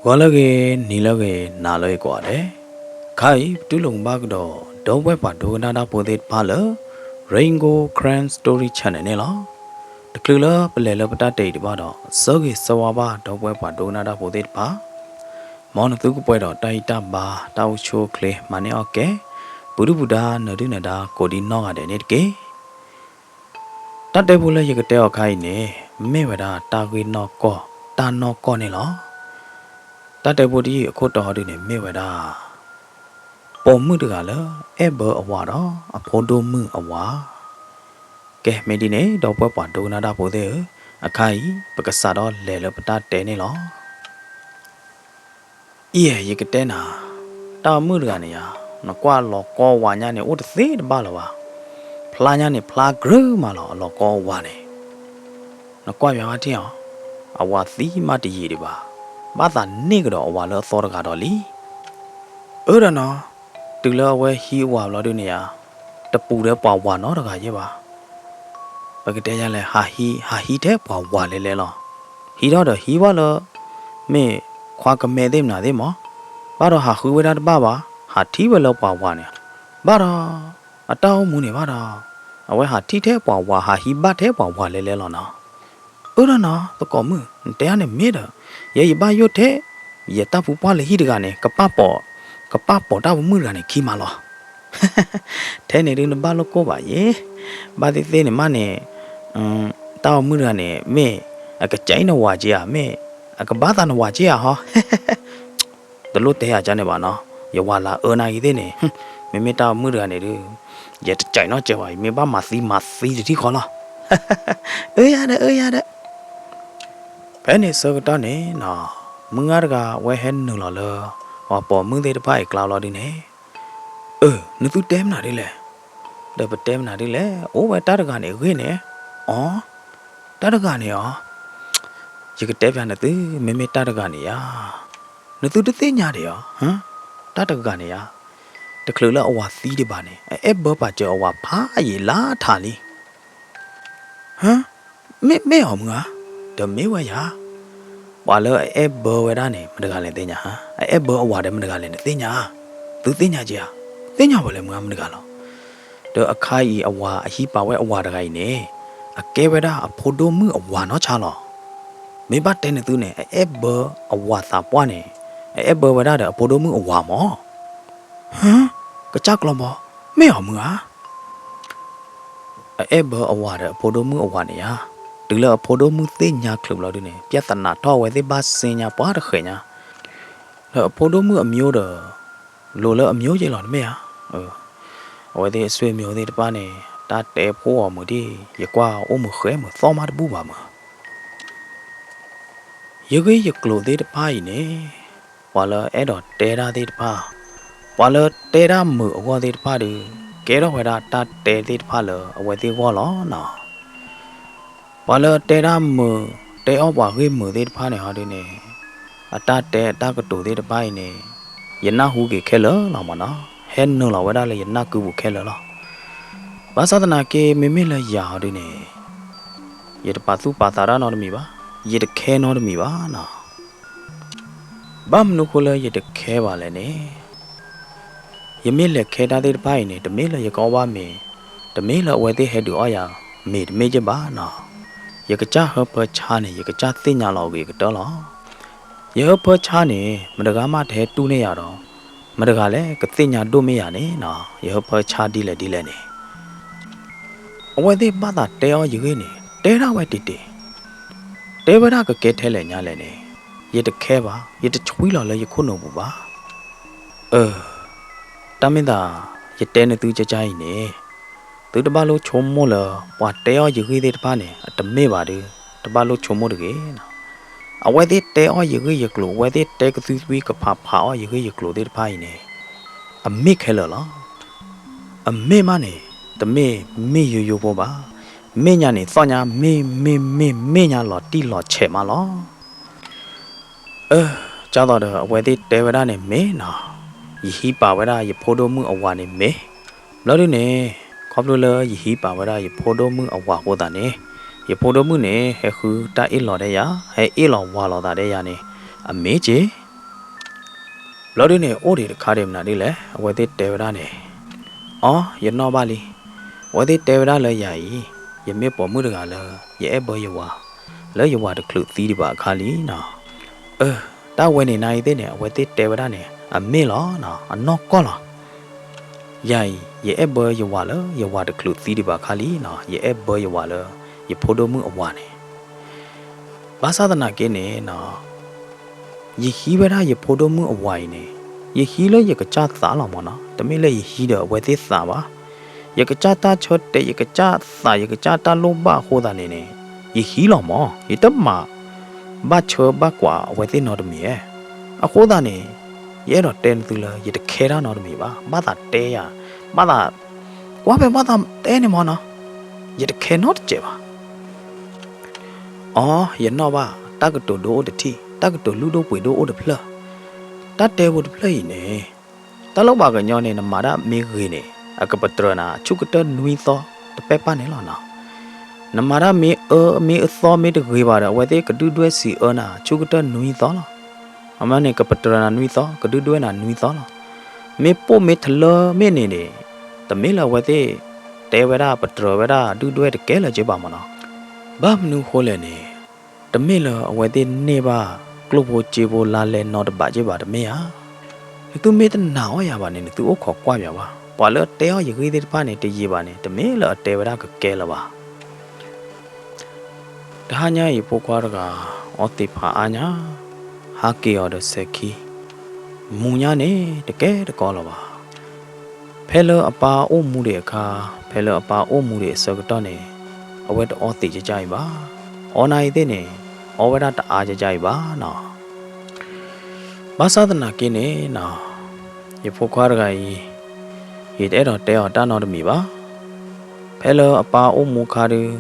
ဂီၤလၢအဂ့ၤ, နံၤလၢအဂ့ၤ, နၤလၢအဂ့ၤကိးဂၤဒဲး, ခါအံၤ ပတူၢ်လိာ်ဘၣ်ကဒီး ဒီပုၢ်ဝဲၢ်ပှၤဒိကနၣ်တၢ်ဖိသ့ၣ်တဖၣ်လၢ Rain Gold Karen Story Channel န့ၣ်လီၤ. တချုးလၢပလဲၤလၢပတၢ်တဲအံၤဒံးဘၣ်ဒီး ဆၢဂ့ၤဆၢဝါဘၣ်ဒီပုၢ်ဝဲၢ်ပှၤဒိကနၣ်တၢ်ဖိသ့ၣ်တဖၣ်, မ်နသုကပှဲၤဒီးတၢ်အံၣ်တၢ်ဘါ တၢ်အိၣ်ဆူၣ်အိၣ်ချ့ မၤန့ၢ်အီၣ်ကဲ, ပူၤဒုၣ်ပူၤဒါ နၢၤဒုၣ်နၢၤဒါ ကိးဒံနီၢ်ဂၤဒဲးန့ၣ်တက့ၢ်. တၢ်တဲဖိလၢယကတဲအီၤခါအံၤန့ၣ် မ့ၢ်ဝဲဒၣ်တၢ်ဂ့ၢ်နီၢ်ကီၢ် တၢ်နီၢ်ကီၢ်န့ၣ်လီၤ. တၢ်တဲဖိတယုၢ်အခိၣ်တီဟီဒုန့ၣ် မ့ၢ်ဝဲဒၣ် ပိာ်မုၣ်တဂၤလၢ အဲၣ်ဘၢအဝၤဒီး အဖိဒိၣ်မုၣ်အဝၤ. ကဲ မ့ၢ်ဒ်န့ၣ် ဒီပုၢ်ဝဲၢ်ပှၤဒိကနၣ်တၢ်ဖိသ့ၣ်ဧၢ, အခါအံၤ ပကစးထီၣ်လဲၤလၢပတၢ်တဲန့ၣ်လီၤ. အံၤ ယကတဲနၤ, တၢ်မုၣ်တဂၤန့ၣ်ယါ, နကွၢ်လီၤကီဝၤညါန့ၣ် အိၣ်တသ့တဘၣ်လၢၤဘၣ်. ဖျါညါန့ၣ် ဖျါကြၢးမးလီၤ အလီၤကီဝၤန့ၣ်. နကွၢ်ပၠးဝဲထံၣ်အီၤ, အဝၤသံမးတယံာ်ဒံးဘၣ်, ဘၣ်သးန့ၢ်ကဒီးအဝၤလၢအသီတဂၤဒီးလံ. အၢဒီးနီၤ, တုၤလၢအဝဲဟံးအဝၤဘျီဒုန့ၣ်ယါ, တပူၤဒီးပှၤဝၤနီတဂၤယဲၢ်ဘၣ်. ပကတဲယါလဲၣ်, ဟးဟံး, ဟးဟံးထဲပှၤဝၤလဲၤလဲၤလီၤ. ဟံးထီၣ်ဒီးဟံးဘၣ်လၢ မ့ၢ်ခွါကမဲသ့ၣ်မနုၤသ့ၣ်မး, ဘၣ်ဒီးဟးဃုဝဲဒၣ်တဘၣ်ဘၣ်, ဟးထံၣ်ဝဲလၢပှၤဝၤန့ၣ်, ဘၣ်ဒီး အတၢ်အိၣ်မူန့ၣ်ဘၣ်ဒီး အဝဲဟးထံၣ်ထဲပှၤဝၤ ဟးဟံးဘၣ်ထဲပှၤဝၤလဲၤလဲၤလီၤနီၤ. အၢဒီးနီၤ သကိးမုၣ် နတဲအါန့ၣ်မ့ၢ်ဒီး ယဲယဘၣ်ယိၣ်ထဲ ယတၢ်ဖုပှၢ်လၢဟံၣ်တဂၤန့ၣ် ကပၢ်ပိာ်, ကပၢ်ပိာ်တၢ်ဖိမုၣ်တဂၤန့ၣ်ခံမးလီၤ. ထဲန့ၣ်ဒုးနဘၣ်လိာ်ကိၢ်ဘၣ်ယဲ, ဘၣ်သ့ၣ်သ့ၣ်န့ၣ်မးန့ၣ် တၢ်ဖိမုၣ်တဂၤန့ၣ် မ့ၢ်အကစဲးနဝၤက့ဧါ, မ့ၢ်အကဘၣ်သးနဝၤက့ဧါဟီ. တလိၣ်တဲယၤကန့ၣ်ဘၣ်နီၤ, ယဝၤလၢအအၢနၤဂ့ၤသ့ၣ်န့ၣ်, မ့မ့ၢ်တၢ်ဖိမုၣ်တဂၤန့ၣ်ဒုး ယတစဲးနီတစဲးဘၣ်, မ့ၢ်ဘၣ်မၤသံမၤသံတထံၣ်ဃီလီၤ. အၢယၤဒီး အၢယၤဒီး. ဖဲန့ၣ်ဆၢကတီၢ်န့ၣ်နီၤ, မုၢ်ဂၤတဂၤ အဝဲဟဲနုာ်လီၤလၢ ပှၤပိာ်မုၣ်သ့ၣ်တဖၣ်အံၤကျါလီၤဒုန့ၣ်, အၢ နသုတဲမနုၤဒ်လဲၣ်, ဒီးပတဲမနုၤဒ်လဲၣ်, အိၣ်ဝဲတၢ်တဂၤန့ၣ်အဂ့ၢ်န့ၣ်, အီ, တၢ်တဂၤန့ၣ်အီ, ယကတဲပၠးနသု မ့မ့ၢ်တၢ်တဂၤန့ၣ်ယါ, နသုတသ့ၣ်ညါဒံးအီ, တၢ်တဂၤန့ၣ်ယါ, တချုးလၢအဝၤသံဒံးဘၣ်န့ၣ် အအဲၣ်ဘၢပာ်စၢၤအဝၤဖးယံာ်လါထးလံ. ဟၢ, မ့ၢ်မ့ၢ်အီၤမုၢ်ဧါ, တမ့ၢ်ဝဲယၤ, ပှၤလၢအအဲၣ်ဘၢဝဲဒၣ်န့ၣ် မတဂၤလဲၣ်သ့ၣ်ညါဧါ, အအဲၣ်ဘၢအဝၤဒီးမတဂၤလဲၣ်န့ၣ်သ့ၣ်ညါဧါ, သုသ့ၣ်ညါက့ဧါ, သ့ၣ်ညါဝဲလဲၣ်မုၢ်ဧါ မတဂၤလီၤ. ဒီးအခါအံၤအဝၤအဟံးပာ်ဝဲအဝၤတဂၤအံၤန့ၣ် အကဲဝဲဒၣ်အဖိဒိၣ်မုၣ်အဝၤနီၢ်ဆါလီၤ. မ့ၢ်ဘၣ်တဲနသုန့ၣ် အအဲၣ်ဘၢအဝၤသးပှၢ်န့ၣ် အအဲၣ်ဘၢဝဲဒၣ်ဒီးအဖိဒိၣ်မုၣ်အဝၤမၢ်. ဟၢ, ကစၢ်ကျီဘီ, မ့ၢ်အီၤမုၢ်ဧါ. အအဲၣ်ဘၢအဝၤဒီးအဖိဒိၣ်မုၣ်အဝၤန့ၣ်ဧါ, တုၤလၢအဖိဒိၣ်မုၣ်သ့ၣ်ညါချုးဘျီဒုန့ၣ် ပျဲသနာ်ထီၣ်အဝဲသ့ၣ်ဘၣ်စ့ညါပှၤတဃဲးညါ, လၢအဖိဒိၣ်မုၣ်အမျိုးဒီး လိၤလၢအမျိုးက့လီၤတမ့ၢ်ဧါ. အဝဲသ့ၣ်အဆွေမျိုးသ့ၣ်တဖၣ်န့ၣ် တၢ်တဲဖိအီၤမုၢ်ဒ် ယကွၢ်အိၣ်မုၢ်ဃဲမုၢ်သီမးတဘူၣ်ဘၣ်မုၢ်. ယဂ့ၢ်ယကျိၤသ့ၣ်တဖၣ်အံၤန့ၣ် ပှၤလၢအဲၣ်ဒိးတဲတၢ်သ့ၣ်တဖၣ်, ပှၤလၢတဲတၢ်မုာ်အဂီၢ်သ့ၣ်တဖၣ်ဒီး ကဲထီၣ်ဝဲဒၣ်တၢ်တဲသ့ၣ်တဖၣ်လၢအဝဲသ့ၣ်ဂီၢ်လီၤနီၤ. ပှၤလၢတဲတၢ်မုာ်, တဲအီၣ်ပှၤဂ့ၢ်မုာ်သ့ၣ်တဖၣ်န့ၣ်ဟီဒုန့ၣ်, အတၢ်တဲအတၢ်ကတိၤသ့ၣ်တဖၣ်အံၤန့ၣ် ယနၢ်ဟူက့ၤခဲလၢာ်လီၤမၢ်နီၤ, ဟဲနုာ်လီၤဝဲဒၣ်လၢယနၢ်ကုပူၤခဲလၢာ်လီၤ. ဘၣ်ဆၣ်သနာ်က့ မ့မ့ၢ်လၢယၤဟီဒုန့ၣ် ယတပာ်သူၣ်ပာ်သးတၢ်နီတမံၤဘၣ်, ယတခဲနီတမံၤဘၣ်နီၤ. ဘၣ်မနုၤဃိလၢယတခဲဘၣ်လဲၣ်န့ၣ်, ယမ့ၢ်လဲၤခဲတၢ်သ့ၣ်တဖၣ်အံၤန့ၣ် တမ့ၢ်လၢယကအီၣ်ဘၣ်မ့ၤ, တမ့ၢ်လၢအဝဲသ့ၣ်ဟဲဒုးအီၣ်ယၤမ့ၤတမ့ၢ်က့ဘၣ်နီၤ. ယကစၢ်ဟၢဖၢဆါန့ၣ် ယကစၢ်သ့ၣ်ညါလီၤအဂ့ၤကတၢၢ်လီၤ. ယဟၢဖၢဆါန့ၣ် မတဂၤမးတဟဲတူၢ်န့ၢ်ယၤဒီး မတဂၤလဲၣ်ကသ့ၣ်ညါဒိၣ်မ့ၢ်ယၤန့ၣ်နီၤ, ယဟၢဖၢဆါဒ်လဲၣ်ဒ်လဲၣ်န့ၣ် အဝဲသ့ၣ်ဘၣ်သးတဲအီၣ်ယဂ့ၢ်န့ၣ် တဲဒၣ်ဝဲတ့ၢ်တ့ၢ်, တဲဝဲဒၣ်ကကဲထဲလဲၣ်ညါလဲၣ်န့ၣ်, ယတခဲဘၣ်, ယတဆွံလီၤလၢယခိၣ်နူာ်ပူၤဘၣ်. အၢ, တၢ်မ့ၢ်သး ယတဲနသုကကါအံၤန့ၣ်, သုတဘၣ်လိၣ်ဆိကမိၣ်လၢ ပှၤတဲအီၣ်ယဂ့ၢ်သ့ၣ်တဖၣ်န့ၣ် အတမ့ၢ်ဘၣ်ဒီး တဘၣ်လိၣ်ဆိကမိၣ်တဂ့ၤ. အဝဲသ့ၣ်တဲအီၣ်ယဂ့ၢ်ယကျိၤ, အဝဲသ့ၣ်တဲကသွံသွံကဖးဖးအီၣ်ယဂ့ၢ်ယကျိၤသ့ၣ်တဖၣ်အံၤန့ၣ် အမ့ၢ်ခဲလၢာ်လီၤ. အမ့ၢ်မးန့ၣ် တမ့ၢ်မ့ၢ်ယိယိဖိဘၣ်. မ့ၢ်ညါန့ၣ် သီၣ်ညါမ့ၢ်မ့ၢ်မ့ၢ်မ့ၢ်ညါလီၤတံၢ်လီၤဆဲးမးလီၤ. အၢ, ကၢ်သိးဒီး အဝဲသ့ၣ်တဲဝဲဒၣ်န့ၣ်မ့ၢ်နီၤ, ယဟံးပာ်ဝဲဒၣ်ယဖိဒိၣ်မုၣ်အဝၤန့ၣ်မ့ၢ်, ဘျီဒုန့ၣ် ခီဖျိလၢယဟံးပာ်ဝဲဒၣ်ယဖိဒိၣ်မုၣ်အဝၤအဃိသတးန့ၣ်, ယဖိဒိၣ်မုၣ်န့ၣ် ဟဲဃုတၢ်အ့ၣ်လိာ်ဒဲးယၤ, ဟဲအ့ၣ်လိာ်ဝၤလိာ်သးဒဲးယၤန့ၣ် အမ့ၢ်က့ၤ ဘျီဒုန့ၣ် အိၣ်ဒံးတခါဒံးမနုၤဒ်လဲၣ်, အဝဲသ့ၣ်တဲဝဲဒၣ်န့ၣ်, အိ, ယနီၣ်ဘၣ်လံ. အဝဲသ့ၣ်တဲဝဲဒၣ်လၢယၤအံၤ, ယမ့ၢ်ပိာ်မုၣ်တဂၤလၢ ယအဲၣ်ဘၢယဝၤ, လၢယဝၤတချုးသံဒံးဘၣ်အခါလံနီၤ. အၢ, တၢ်ဝဲန့ၣ်နၤအံၤသ့ၣ်န့ၣ် အဝဲသ့ၣ်တဲဝဲဒၣ်န့ၣ် အမ့ၢ်လီၤနီၤ, အနီၢ်ကီၢ်လီၤ. ယၤအံၤ ယအဲၣ်ဘၢယဝၤလၢ ယဝၤတချုးသံဒံးဘၣ်အခါလံနီၤ, ယအဲၣ်ဘၢယဝၤလၢ ယဖိဒိၣ်မုၣ်အဝၤန့ၣ် ဘၣ်ဆၣ်သနာ်က့န့ၣ်နီၤ, ယဟံးဝဲဒၣ်ယဖိဒိၣ်မုၣ်အဝၤအံၤန့ၣ်, ယဟံးလၢယကစၢ်သးလီၤမၢ်နီၤ, တမ့ၢ်လၢယဟံးဒီးအဝဲသ့ၣ်သးဘၣ်. ယကစၢ်တၢ်ဆၢတဲာ်, ယကစၢ်သး, ယကစၢ်တၢ်လိၣ်ဘၣ်အဃိသတးန့ၣ်န့ၣ်, ယဟံးလီၤမၢ်, ယတမၤဘၣ်ဆၢဘၣ်ကွၢ်အဝဲသ့ၣ်နီတမံၤဧါ. အဃိသတးန့ၣ်, ယအဲၣ်ဒိးတဲနသုလၢ ယတခဲတၢ်နီတမံၤဘၣ်, ဘၣ်သးတဲယၤ, ဘၣ်သး ကွၢ်ဖဲဘၣ်သးတဲန့ၣ်မၢ်နီၤ, ယတခဲနီတစဲးဘၣ်. အိ, ယနီၣ်ဘၣ်, တၢ်ကတိၤဒိအိၣ်တထံၣ်, တၢ်ကတိၤလုၢ်ဒိၣ်ပှ့ၤဒိၣ်အိၣ်တဖျၢၣ်, တၢ်တဲဖိတဖျၢၣ်အံၤန့ၣ်, တၢ်လၢပှၤကညီန့ၣ် နမၤတၢ်မ့ၢ်ဂ့ၤန့ၣ် အကပတြၢၤနၤ ဆူကတၢၢ်နွံသီတပဲၢ်ပၢ်န့ၣ်လီၤနီၤ. နမၤတၢ်မ့ၢ်အၢ မ့ၢ်အသီမ့ၢ်တဂ့ၤဘၣ်ဒီး အဝဲသ့ၣ်ကဒုၣ်ဒွဲၣ်စံးအၢနၤ ဆူကတၢၢ်နွံသီလီၤ. အမ့ၢ်န့ၣ် ကပတြၢၤနၤနွံသီ, ကဒုၣ်ဒွဲၣ်နၤနွံသီလီၤ. မ့ၢ်ပိၢ်မ့ၢ်ထလၢမ့ၢ်န့ၣ်န့ၣ်, တမ့ၢ်လၢအဝဲသ့ၣ်တဲဝဲဒၣ် ပတြၢၤဝဲဒၣ် ဒုၣ်ဒွဲၣ်တကဲလၢၤက့ဘၣ်မၢ်နီၤ. ဘၣ်မနုၤဃိလဲၣ်န့ၣ်, တမ့ၢ်လၢအဝဲသ့ၣ်န့ၢ်ဘၣ်ကျိၣ်ဖိစ့ဖိလါလဲနီတဘးက့ဘၣ် တမ့ၢ်ဧါ. နသုမ့ၢ်တနာ်အီၤယၤဘၣ်န့ၣ် နသုအိၣ်ခိးကွၢ်ပၠးဘၣ်. ပှၤလၢအတဲအီၤယဂ့ၢ်သ့ၣ်တဖၣ်န့ၣ် တယံာ်ဘၣ်န့ၣ် တမ့ၢ်လၢအတဲဝဲဒၣ်ကကဲလၢၤဘၣ်. တဟါညါအံၤဖိခွါတဂၤ အီသံးဖးအါညါ, ဟးက့ၤအီၤဒီးစဲၤခံ, မူညါန့ၣ် တကဲတကီလၢၤဘၣ်. ဖဲလၢအပၢ်အိၣ်မူဒံးအခါ, ဖဲလၢအပၢ်အိၣ်မူဒံးအဆၢကတီၢ်န့ၣ်, အဝဲတအီသံးကကအံၤဘၣ်. အီနၤအံၤသ့ၣ်န့ၣ်, အီဝဲဒၣ်တအါကကအံၤဘၣ်နီၤ. ဘၣ်ဆၣ်သနာ်က့န့ၣ်နီၤ, ယဖိခွါတဂၤအံၤ, ယတအဲၣ်ဒိးတဲအီၤတၢ်နီတမံၤဘၣ်. ဖဲလၢအပၢ်အိၣ်မူအခါဒုး,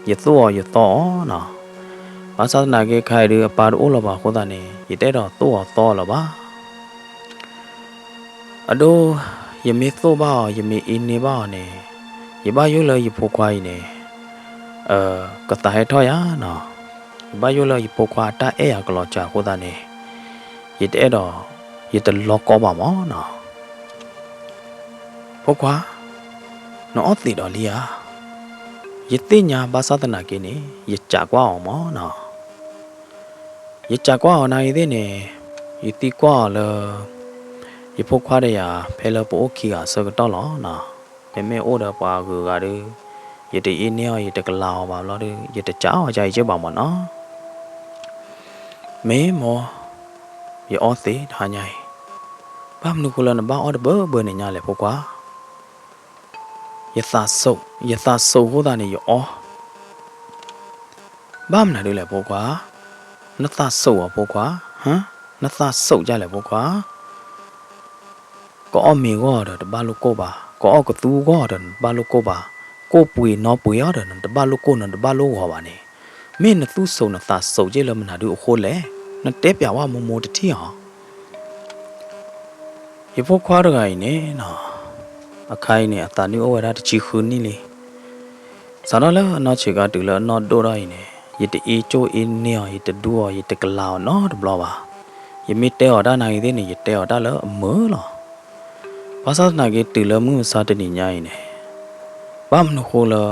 ယသိၣ်အီၤယသီအီၤနီၤ. ဘၣ်ဆၣ်သနာ်က့ခါအံၤဒုး အပၢ်တအိၣ်လၢၤဘၣ်အဃိသတးန့ၣ် ယတအဲၣ်ဒိးသိၣ်အီၤသီအီၤလၢၤဘၣ်. အဒိ, ယမ့ၢ်သိၣ်ဘၣ်အီၤ ယမ့ၢ်အ့န့ၢ်ဘၣ်အီၤန့ၣ်, ယဘၣ်ယိၣ်လၢယဖိခွါအံၤန့ၣ်, ကသးဟဲထီၣ်ယၤနီၤ. ယဘၣ်ယိၣ်လၢယဖိခွါအတၢ်အဲၣ်ယၤကလီၤစှၤအဃိသတးန့ၣ်, ယတအဲၣ်ဒိး, ယတလီၤကီဘၣ်မၢ်နီၤ. ဖိခွါ, နအီသံးဒီးလံဧါ. ယသ့ၣ်ညါဘၣ်ဆၣ်သနာ်က့န့ၣ် ယစံးကွၢ်အီၤမၢ်နီၤ. ယစံးကွၢ်အီၤနၤအံၤသ့ၣ်န့ၣ်, ယသံကွၢ်အီၤလၢ ယဖိခွါဒီးယၤ ဖဲလၢပအိၣ်ခံဂၤအဆၢကတီၢ်လီၤနီၤ. မ့မ့ၢ်အိၣ်ဒီးပှၤဂုၤဂၤဒီး, ယတအ့န့ၢ်အီၤ ယတကလၤအီၤဘၣ်ဘျီဒီး ယတစံးအီၤကကအံၤက့ဘၣ်မၢ်နီၤ. မ့ၢ်မိၢ်, ယအီသံးတဟါညါအံၤ, ဘၣ်မနုၤဃိလၢနဘၣ်အီၣ်တဘၢဘၢန့ၣ်ညါလဲၣ်ဖိခွါ. ယသးစိာ်, ယသးစိာ်အဃိသတးန့ၣ် ယအီ. ဘၣ်မနုၤဒ်လဲၣ်ဖိခွါ, နသးစိာ်အီၤဖိခွါ, ဟါ, နသးစိာ်ဒ်လဲၣ်ဖိခွါ. ကအီၣ်မ့ၤဂီၢ်ဒီးတဘၣ်လိၣ်ကိၢ်ဘၣ်, ကအီၣ်ကသူဂီၢ်ဒီးနတဘၣ်လိၣ်ကိၢ်ဘၣ်, ကိၢ်ပှ့ၤနီပှ့ၤအီၤဒီးနတဘၣ်လိၣ်ကိၢ်နတဘၣ်လိၣ်ဂီၤဘၣ်န့ၣ်, မ့ၢ်နသူၣ်စိာ်နသးစိာ်က့လၢမနုၤဒုအဃိလဲၣ်, နတဲပၠးဝဲမိၢ်မိၢ်တထံၣ်ဧါ. ယဖိခွါတဂၤအံၤန့ၣ်နီၤ, အခါအံၤန့ၣ် အသးနုၢ်အိၣ်ဝဲဒၣ်တဆံဃုနံၣ်လံ. စးထီၣ်လၢအနီၢ်ဆံးခါတုၤလၢအနီၢ်ဒိၣ်ထီၣ်အံၤန့ၣ်, ယတအ့ကၠိၣ်အ့န့ၢ်အီၤ, ယတဒူအီၤ, ယတကလၤအီၤနီတဘျီဘၣ်. ယမ့ၢ်တဲအီၤတၢ်နၤအံၤသ့ၣ်န့ၣ် ယတဲအီၤတၢ်လၢအမုာ်လီၤ. ဘၣ်ဆၣ်သနာ်က့တုၤလၢမုၢ်မဆါတနံၤညါအံၤန့ၣ်, ဘၣ်မနုၤဃိလၢ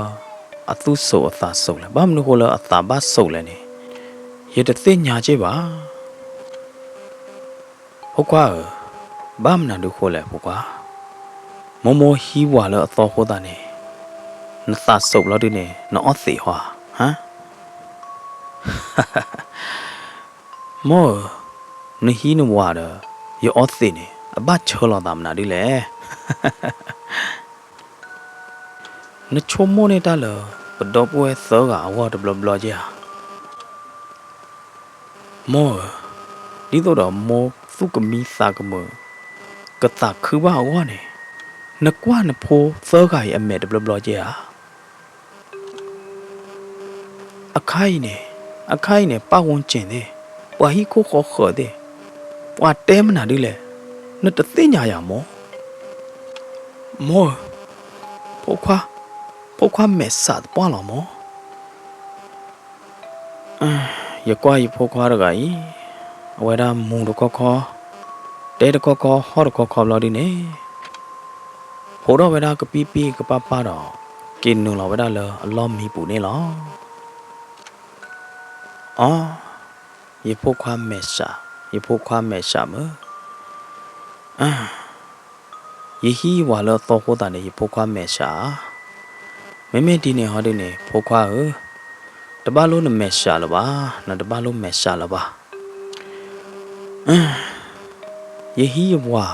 အသူၣ်စိာ်အသးစိာ်လဲၣ်, ဘၣ်မနုၤဃိလၢအသးဘၣ်စိာ်လဲၣ်န့ၣ်, ယတသ့ၣ်ညါက့ဘၣ်. ဖိခွါဧၢ, ဘၣ်မနုၤဒုဃိလဲၣ်ဖိခွါ, မိၢ်မိၢ်ဟံးဝၤလၢအသီအဃိသတးန့ၣ်, နသးစိာ်ဘျီဒုန့ၣ် နအီသံးဟီဧါ, ဟါ. မိၢ်ဧၢ, နဟံးနဝၤဒီး ယအီသံးန့ၣ် အဘၣ်ဆၢလီၤသးမနုၤဒ်လဲၣ်. နဆိကမိၣ်န့ၢ်တၢ်လၢ ပဒီပုၢ်ဝဲၢ်သၢဂၤအဂီၢ်တဘျီဘျီက့ဧါ. မိၢ်ဧၢ, ဒ်သိးဒီးမိၢ်သူၣ်ကမံသးကမုာ် ကသးခုဘၣ်အဂီၢ်န့ၣ်, နကွၢ်နဖိသၢဂၤအံၤအမဲာ်တဘျီဘျီက့ဧါ. အခါအံၤန့ၣ်, အခါအံၤန့ၣ် ပၢ်ဝူကၠ့ၣ်သ့ၣ်, ပှၤဟံၣ်ခိၣ်ဃီဃၢၤသ့ၣ်, ပှၤတဲမနုၤဒ်လဲၣ်, နတသ့ၣ်ညါယၤမိၢ်. မိၢ်ဧၢ, ဖိခွါ, ဖိခွါမဲာ်ဆှးသပှၢ်လီၤမိၢ်. ယကွၢ်ယဖိခွါတဂၤအံၤ, အဝဲဒၣ်မူတခီခီ, တဲတခီခီဟီၣ်တခီခီဘျီဒုန့ၣ်, ဖှိးထီၣ်ဝဲဒၣ်ကပံၢ်ပံၢ်ကပၢ်ပၢ်ဒီး က့ၤနုာ်လီၤဝဲဒၣ်လၢအလီၢ်မံပူၤန့ၣ်လီၤ. အီ, ယဖိခွါမဲာ်ဆှး, ယဖိခွါမဲာ်ဆှးမုၣ်, ယဟံးယဝၤလၢအသီအဃိသတးန့ၣ် ယဖိခွါမဲာ်ဆှးဧါ. မ့မ့ၢ်ဒ်န့ၣ်ဟီဒုန့ၣ် ဖိခွါဧၢ, တဘၣ်လိၣ်နမဲာ်ဆှးလၢၤဘၣ်, နတဘၣ်လိၣ်မဲာ်ဆှးလၢၤဘၣ်. ယဟံးယဝၤ,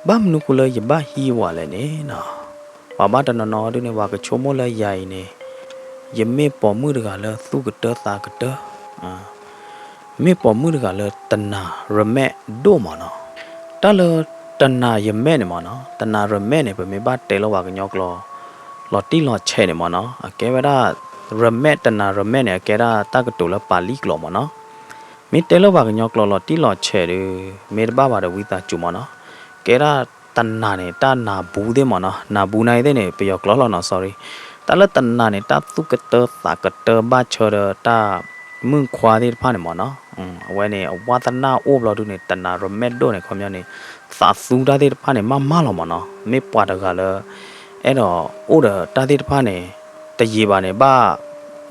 ဘၣ်မနုၤဃိလၢယဘၣ်ဟံးယဝၤလဲၣ်န့ၣ်နီၤ, ပှၤဘၣ်တနီၤနီၤဒုန့ၣ် ပှၤကဆိကမိၣ်လၢယၤအံၤန့ၣ် ယမ့ၢ်ပိာ်မုၣ်တဂၤလၢသူၣ်ကတၢသးကတၢ, မ့ၢ်ပိာ်မုၣ်တဂၤလၢတနၤရမဲာ်ဒိၣ်မးနီၤ. တၢ်လၢတနၤရမဲာ်န့ၣ်မးနီၤ, တနၤရမဲာ်န့ၣ် ပမ့ၢ်ဘၣ်တဲလၢပှၤကညီကျိာ် လီၤတံၢ်လီၤဆဲးန့ၣ်မးနီၤ, အကဲဝဲဒၣ် ရမဲာ်, တနၤရမဲာ်န့ၣ် အကဲဒၣ်တၢ်ကတိၤလၢပာ်လံကျိာ်မးနီၤ. မ့ၢ်တဲလၢပှၤကညီကျိာ်လီၤတံၢ်လီၤဆဲးဒီး မ့ၢ်တဘၣ်ဘၣ်ဒီးဝံသးစူၤမးနီၤ, ကဲဒၣ်တနၤန့ၣ် တၢ်နၤဘူးသ့ၣ်မးနီၤ, နၤဘူးနၤသ့ၣ်န့ၣ် ပယီၤကျိာ်လီၤနီၤ, sorry. တၢ်လၢတနၤန့ၣ် တၢ်သူၣ်ကတၢသးကတၢဘၣ်ဆၢဒီးတၢ်မုၣ်ခွါသ့ၣ်တဖၣ်န့ၣ်မးနီၤ, အဝဲန့ၣ် အဝါသနၢ်အိၣ်ဘျီဒုန့ၣ် တနၤရမဲာ်ဒိၣ်န့ၣ် ခီပညီန့ၣ် သးသူတၢ်သ့ၣ်တဖၣ်န့ၣ် မးမးလီၤမးနီၤ, မ့ၢ်ပှၤတဂၤလၢ အဲၣ်ဒိးအိၣ်ဒီးတၢ်သ့ၣ်တဖၣ်န့ၣ် တယံာ်ဘၣ်န့ၣ် ဘၣ်